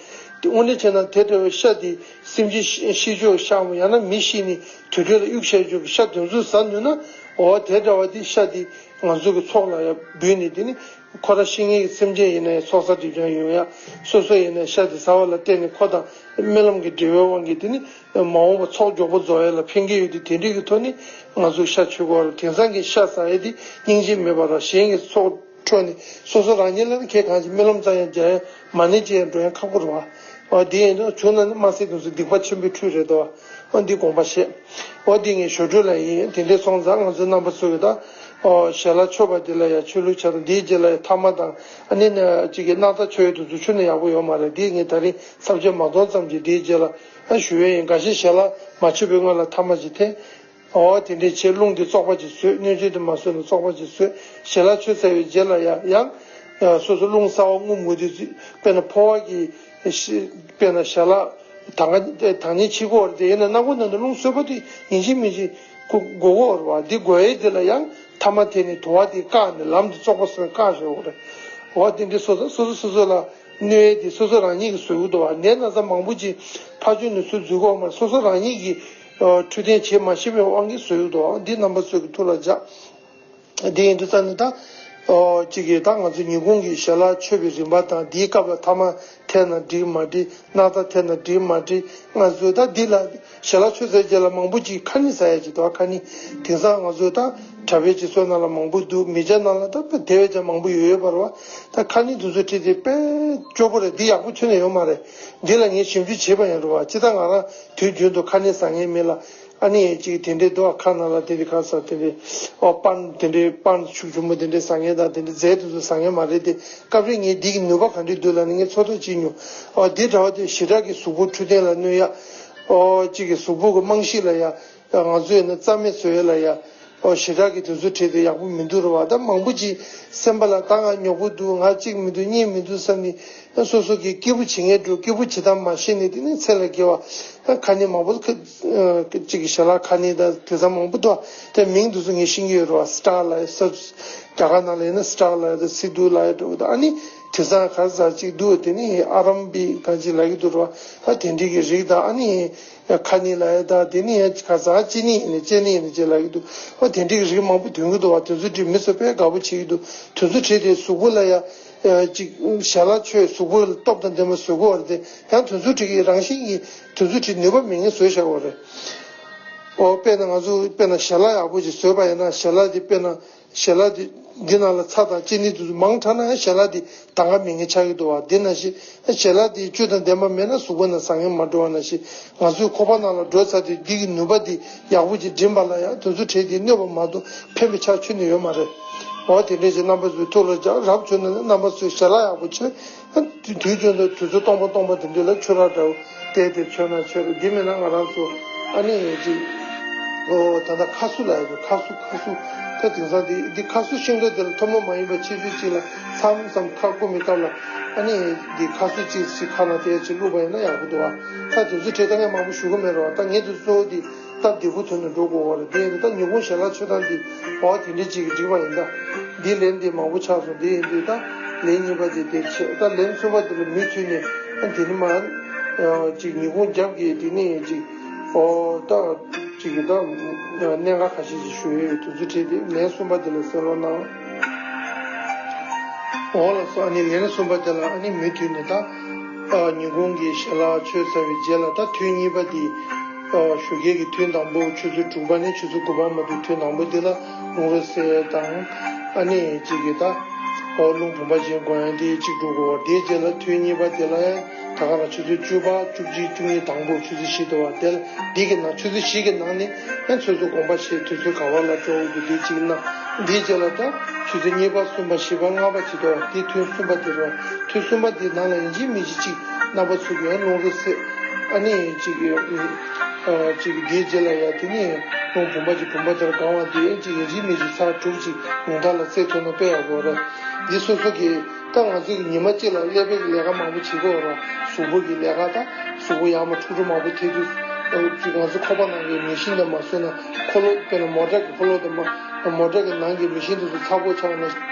དེ་དངོས་གནས་བྱས་ན་དེ་འདྲ་བའི་ཤ་དེ་སེམས་ཅན་ཤི་ཤི་ཆོག་ཤ་མོ་ཡང་ན་མི་ཤི་ནས་དུར་ཁྲོད་ལ་གཡུག་བཞག་ཆོག་གི་ཤ་དེ་ཚོ་ཟ་ནུས་ན་འོ་དེ་འདྲ་བ་དེ་ཤ་དེ་ང་ཚོ་གི་ཚོགས་ལ་ཡང་འབུལ་ནས་དེ་ནི་ཁོ་རང་ཤི་མཁན་གྱི་སེམས་ཅན་ཡིན་ན་ཡང་ཚོགས་བསགས་སྒྲིབ་སྦྱང་ཡོང་ཡ། སོ་སོ་ཡིན་ན་ཤ་དེ་ཟ་བ་ལ་བརྟེན་ནས་ཁོ་དང་སྨོན་ལམ་གྱི་འབྲེལ་བའི་དབང་གིས་དེ་ནི་མ་འོངས་པ་ཚོགས་མགྱོགས་པོ་རྫོགས་ཡ་ལ་ཕན་གྱི་ཡོད་དུས་དེ་འདྲ་གི་ཐོག་ནས་ང་ཚོ་ཤ་མཆོད་དགོས་རེད། དེང་སང་གི་ཤ་ཟ་ཡ་དེ་སྙིང་རྗེ་མེད་པ་ར་གཞན་གྱི་ཚོགས་འཕྲོག་ནས་སོ་སོ་རང་ཉིད་ལ་ནི་ཁེ་གང་ཅིག་སྨོན་ལམ་ཙམ་ཡང་རྒྱག་ཡ་མ་ཎི་ཅིག་ཡང་འགྲོ་ཡ་ཁག་པོ་རེད་བ། འོ་དེ་ཡིན་དུས་བྱུང་ན་ནི་དམར་སེར་དེ་ཚོ་སྡིག་པ་ཆེན་པོའི་ཁྲུས་རེད་དོ། འོ་འདི་དགོངས་པ་བཞེས། འོ་འདི་ངས་ཞོར་འཕྲོས་ལ་ཡིན། དེ་འདྲའི་སོང་ཙང་ང་ཚོའི་རྣམ་པ་ཚོ་གི་ད། འོ་ཞལ་ལག་མཆོད་པ་འདི་ལ་ཡང་ཆོས་ལུགས་ཆ་དང་འདིའི་རྗེས་ལ་ཡང་ཐ་མག་དང་ཨ་ནི་ནི་གཅིག་གི་སྣག་ཚ་མཆོད་ཡ་དེ་ཚོ་མཆོད་ན་ཡག་པོ་ཡོད་མ་རེད། འདི་ངས་ད་རིང་ཚབས་ཆེ་མ་མཐོང་ཙམ་གྱིས་འདིའི་རྗེས་ལ་ཨ་ཞུ་ཡས་ཡིན། འགའ་ཤས་ཞལ་ལག་མ་མཆོད་པའི་སྔོན་ལ་ཐ་མག་ཅིག་འཐེན། འོ་དེ་འདྲའི་བྱས་རླུང་དེ་བཙོག་པ་ཅིག་བཟོས། སྣོད་བཅུད་དེ་མ་བཟོས་ན་བཙོག་པ་ཅིག་བཟོས། ཞལ་ལག་མཆོད་ཚར་བའི་རྗེས་ལ་ཡང་ཡང་སོ་སོ་རླུང་གསར་པ་རྔུབ་དགོས་དུས་དཔེར་ན་ཕོ་བ་གི་དཔེར་ན་ཞལ་ལག་ དང་ག་དང་ནི་ཕྱི་གོ་རེད་དེ་ཡིན་ན་སྣ་ཁུག་ནང་དུ་རླུང་གསོད་པ་དེ་ཡིན་གཅིག་མིན་གཅིག་གོ་གོ་གོ་རེད་བ། འདི་གོ་ཡས་དེ་ལ་ཡང་ཐ་མ་དེ་ནི་དུ་བ་དེ་བཀག་ནས་ལམ་དུ་བཙོག་པ་སོན་བཀག་ཞོག་རེད། འོ་དེ་འདྲའི་སོ་སོ་སོ་སོ་སོ་སོ་ལ་གནོད་ཡས་དེ་སོ་སོ་རང་ཉིད་ཀྱིས་བཟོ་གི་འདུག་བ། ནད་ན་ཚ་མང་པོ་ཅིག་ཕར་ཕྱོགས་ནས་ཚུར་འཛུལ་གོ་མ་སོ་སོ་རང་ཉིད་ཀྱིས་འཕྲོད་བསྟེན་བྱེད་མ་ཤེས་པའི་དབང་གིས་བཟོ་གི་འདུག་བ། འདི་རྣམ་པ་ཚོས་ཀྱི་ཐུགས་ལ་འཇགས། དེ་ཡིན་དུས་ཙང་ནི་ད། ཨོ་གཅིག་གིས་ད་ང་ཚོ་ཉིན་གུང་གི་ཞལ་ལག་མཆོད་པའི་རིམ་པ་དང་དེའི་སྐབས་ལ་ཐ་མག་འཐེན་ན་འགྲིག་མ་འགྲིག་སྣག་ཚ་འཐེན་ན་འགྲིག་མ་འགྲིག་ང་ཚོས་ད་འདི་ལ་ཞལ་ལག་མཆོད་ཚར་རྗེས་ལ་མང་པོ་ཅིག་ཁ་ནི་ཟ་ཡ་ཅིག་འདུག་ཁ་ནི། དེང་སང་ང་ཚོས་ད་གྲྭ་པའི་སྤྱི་ཚོགས་ནང་ལ་མང་པོ་འདུག་མི་སྐྱ་ནང་ལ་ད་དེ་བས་ཀྱང་མང་པོ་ཡོད་ཡོད་པ་རེད་བ། ད་ཁ་ནི་དེ་ཚོ་ཁྲིད་དེ་དཔེ་སྐྱོ་པོ་རེད། འདི་ཡག་པོ་ཁྱོན་ནས་ཡོད་མ་རེད། འདི་ལ་ངས་ཞིབ་འཇུག་བྱས་པ་ཡིན་རུང་བ་ཅི་ད་ང་རང་དུས་རྒྱུན་དུ་ཁ་ནི་ཟ་མཁན་མེད་ལ། ཨ་ནི་ཅིག་དེ་འདྲའི་འདུག་ཁ་ནང་ལ་དེ་འདྲའི་ཁ་ཟ་དེ་འདྲའི་ཨོ་པན་དེ་འདྲའི་པན་ཤུགས་ཆེན་པོ་དེ་འདྲའི་ཟ་མཁན་དང་དེ་འདྲའི་རྫས་དེ་ཚོ་ཟ་མཁན་མ་རེད་དེ། སྐབས་རེ་ངས་འདི་གི་ནུས་པ་ག་འདྲའི་འདུག་ལབ་ནས་ངས་ཚོད་ལྟ་བྱེད་མྱོང་། ཨོ་འདི་འདྲ་བ་དེ་ཞེ་དྲག་གི་གཟུགས་པོ་འཕྲོད་བསྟེན་ལ་གནོད་ཡ། ཨོ་གཅིག་གི་གཟུགས་པོ་གི་རྨང་གཞི་ལ་ཡ། ང་ཚོས་ནི་རྩ་མེད་བཟོ་ཡ་ལ་ཡ། ཨོ་ཞེ་དྲག་གི་དེ་ཚོ་བྲིས་ཏེ་ཡག་པོ་མི་འདུག་རེད་བ། ད་མང་པོ་ཅིག་སེམས་པ་ལ་ད་ང་ཉོག་པོ་འདུག་ང་གཅིག་མི་འདུག་གཉིས་མི་འདུག་བསམ་ནས། སོ་སོ་གི་སྐྱིད་པོ་བྱེད་མཁན་འགྲོ་སྐྱིད་པོ་བྱེད་སྟངས་མ་ཤེས་ནས་དེ་ནས་ཚེ་ལ་དགེ་བ། ཁ་ནི་མང་པོ་ཁ་གཅིག་གི་ཞལ་ལག་ཁ་ནི་དང་དེ་ཚོ་མང་པོ་འདུག་དེ་མིང་དེ་ཚོ་ངས་ཤེས་ཀྱི་ཡོད་རེད་བ། སི་ཏྲ་ལ་ཡ་ས་རྒྱ་གར་ནང་ལ་ཡིན་ན་སི་ཏྲ་ལ་ཡ་དང་སི་དུ་ལ་ཡ་འགྲོ་གི་འདུག་ཨ་ནི་དེ་ཚང་ག་ས་གཅིག་འདུག་དེ་ནི་ཨ་རམ་བི་གང་ཅིག་ལབ་ཀྱི་འདུག་རེད་བ། ཨ་དེ་འདྲི་གི་རིགས་དང་ཨ་ནི། ཁ་ནི་ལ་ཡ་ད་དེ་ནི་ཡང་ཁ་ཟ་ཅི་ནི་ཡིན་ནི་ཅི་ནི་ཡིན་ནི་ཅི་ལ་ཡི་འདུག་ཨོ་དེ་འདྲའི་རིགས་མང་པོ་ཐོན་གི་འདུག་བ། དེ་ཚོ་བྲིས་མི་ཚོ་དཔེ་དགའ་པོ་བྱེད་ཀྱི་འདུག་དེ་ཚོ་བྲིས་ཏེ་གཟུགས་པོ་ལ་ཡ་ཅིག་ཞལ་ལག་མཆོད་གཟུགས་པོ་ལ་སྟོབས་དང་ལྡན་པ་བཟོ་གི་བ་རེད་དེ། ཡང་དེ་ཚོ་བྲིས་ཀྱི་རང་བཞིན་གྱིས་དེ་ཚོ་བྲིས་ནུས་པ་མེད་མཁན་བཟོས་བཞག་པ་རེད། ཨོ་དཔེར་ན་ང་ཚོ་དཔེར་ན་ཞལ་ལག་ཡག་པོ་ཅིག་བཟོས་པ་ཡིན་ན་ཞལ་ལག་དེ་དཔེར་ན། ཞལ་ལག་དེ་འདི་ནང་ལ་ཚྭ་དང་ཅི་ནི་དེ་ཚོ་མང་དྲགས་ན་ཡང་ཞལ་ལག་དེ་དང་ག་མེད་མཁན་ཆགས་ཀྱི་འདུག་བ། འདི་ནང་བཞིན་ཞལ་ལག་དེ་བཅུད་དང་ལྡན་པ་མེད་ན་གཟུགས་པོ་ནང་ཟ་མཁན་མ་འགྲོ་བ་ནང་བཞིན། ང་ཚོའི་ཁོག་པ་ནང་ལ་འགྲོ་ཚར་དུས་འདི་གི་ནུས་པ་དེ་ཡག་པོ་ཅིག་འགྲིམ་པ་ལ་ཡང་དེ་ཚོ་བྲིས་དེ་གནོད་པ་མ་གཏོགས་ཕན་པའི་ཆ་ཁྱོན་ནས་ཡོད་མ་རེད། འོ་དེ་འདྲས་ཅིག་རྣམ་པ་ཚོའི་ཐུགས་ལ་འཇགས། རབ་བྱུང་ན་ནི་རྣམ་པ་ཚོས་ཞལ་ལག་ཡག་པོ་མཆོད། དུས་རྒྱུན་དུ་དུས་ཚོད་སྟོང་པ་སྟོང་པ་དེ་འདྲ་ལ་ཆུ་རགས་འདྲ་བོ་བལྟས་ཏེ་མཆོད་ན་ཆོག་རེད། འདི་མིན་ན་ང་རང་ཚོ་ཨ་ནི་ཅིག་ཨོ་ད་ལྟ་ཁ་སུ་ལ་ཡོད་ཁ་སུ་ཁ་སུ། ད་དེང་སང་འདི་འདི་ཁ་སུ་ཤིང་འབྲས་དེ་ལ་ཐུན་མོང་མ་ཡིན་པ་ཆེ་ཤོས་ཅིག་ལ་མཚམས་མཚམས་ཁ་སྐོམ་པའི་སྐབས་ལ་ཨ་ནི་འདི་ཁ་སུ་ཅིག་ཅིག་ཁ་ན་དེ་ཅིག་བླུགས་པ་ཡིན་ན་ཡག་པོ་འདུག་ཨ། ད་དེ་ཚོ་བྲིས་ད་ངས་མང་པོ་ཞུ་གི་མེད་རོགས། ད་ངས་དེ་གཙོ་བོ་འདི། སྟབས་བདེ་པོ་ཐོན་ནས་འགྲོ་དགོས་པ་རེད། དེ་ཡིན་དུས་ད་ཉིན་གུང་ཞལ་ལག་མཆོད་སྟངས་འདི་འོ་དེ་འདྲ་ཅིག་གིས་འགྲིག་པ་ཡིན་ད། འདི་ལན་འདི་མང་པོ་ཆགས་སོང་། དེ་ཡིན་དུས་ད་ལན་གཉིས་པ་དེ་དེ་བྱས། ད་ལན་གསུམ་པ་དེ་ལ་མུ་མཐུད་ནས་ཨ་དེ་ནི་མ་ཅིག་ཉིན་གུང་རྒྱབ་ཀྱི་དེ་ནི་ཅིག་ཨོ་ད་ཅིག་གི་ད་གནད་འགག་ཁ་ཤས་ཅིག་ཞུ་ཡས་ཡོད། དུས་ཚོད་བྲིས་ཏེ་ལན་གསུམ་པ་དེ་ལ་གསན་རོགས་གནང་། འོ་ལགས་སོ། ཨ་ནི་ལན་གསུམ་པ་དེ་ལ་ཨ་ནི་མུ་མཐུད་ནས་ད། ཨ་ཉིན་གུང་གི་ཞལ་ལག་མཆོད་ཚར་བའི་རྗེས་ལ་ད་ཐུན་གཉིས་པ་འདི། ཨ་ཞོགས་ཀས་ཀྱི་ཐུན་དང་པོ་ཆུ་ཚོད་དྲུག་པ་ནས་ཆུ་ཚོད་དགུ་པ་མ་གཏོགས་ཐུན་དང་པོ་འདི་ལ་རླུང་རོ་བསལ་དང་། ཨ་ནི་གཅིག་གིས་ད། ཨོ་རླུང་བུམ་པ་ཅན་སྒོམ་ཡ་འདི་གཅིག་འགྲོ་དགོས་པ། དེའི་རྗེས་ལ་ཐུན་གཉིས་པ་འདི་ལ་ཡང་ད་ག་རང་ཆུ་ཚོད་བཅུ་པ་བཅུ་གཅིག་བཅུ་གཉིས་དང་པོ་ཆུ་ཚོད་བཞི་འདུག་བ། དེ་ལ་འདི་གི་ནང་ཆུ་ཚོད་བཞི་གི་ནང་ནས་ཡང་ཚོད་ཚོད་དགོངས་པ་བཞེས། དུས་ཚོད་ག་བ་ལ་འགྲོ་དགོས་འདུག་འདི་གཅིག་གནང་། འདིའི་རྗེས་ལ་ད་ཆུ་ཚོད་གཉིས་པ་གསུམ་པ་བཞི་པ་ལྔ་པ་བྱེད་དོ། འདི་ཐུན་གསུམ་པ་འདི་རེད། ཐུན་གསུམ་པ་འདིའི་ནང་ལ་ཡིན་གཅིག་མིན་གཅིག་གཅིག་རྣམ་པ་ཚོ་གིས་ཡང་རླུང་རོ་བསལ། ཨ་ནི་གཅིག་གཅིག་འདིའི་རྗེས་ལ་ཡ་དེ་ནི་རླུང་བུམ་པ་གཅིག་བུམ་པ་དེར་གང་བ་འདི་ཡང་གཅིག་ཡིན་གཅིག་མིན་གཅིག་ཚར་དྲུག་གཅིག་ཉུང་མཐའ་ལ་བསལ་ཐུབ་ན་དཔེ་ཡག་པོ་རེད། འདི་སོ་སོ་གིས་ད་ང་ཚོ་གི་ཉི་མ་གཅིག་ལ་ཀླད་པའི་གི་ལས་ཀ་མང་པོ་བྱེད་དགོས་ར། གཟུགས་པོ་གི་ལས་ཀ་ད་གཟུགས་པོ་ཡག་མ་འཁྲུག་འཁྲུག་མང་པོ་ཐེབས་དུས་ཅིག་ང་ཚོ་ཁོག་པ་ནང་གི་མི་ཤིན་དེ་མ་བཟོས་ན་འཁོར་ལོ་དཔེར་ན་མོ་ཊ་གི་འཁོར་ལོ་དེ་མ་མོ་ཊ་གི་ནང་གི་མི་ཤིན་དེ་ཚོ་ཚ་པོ་ཆགས་ན་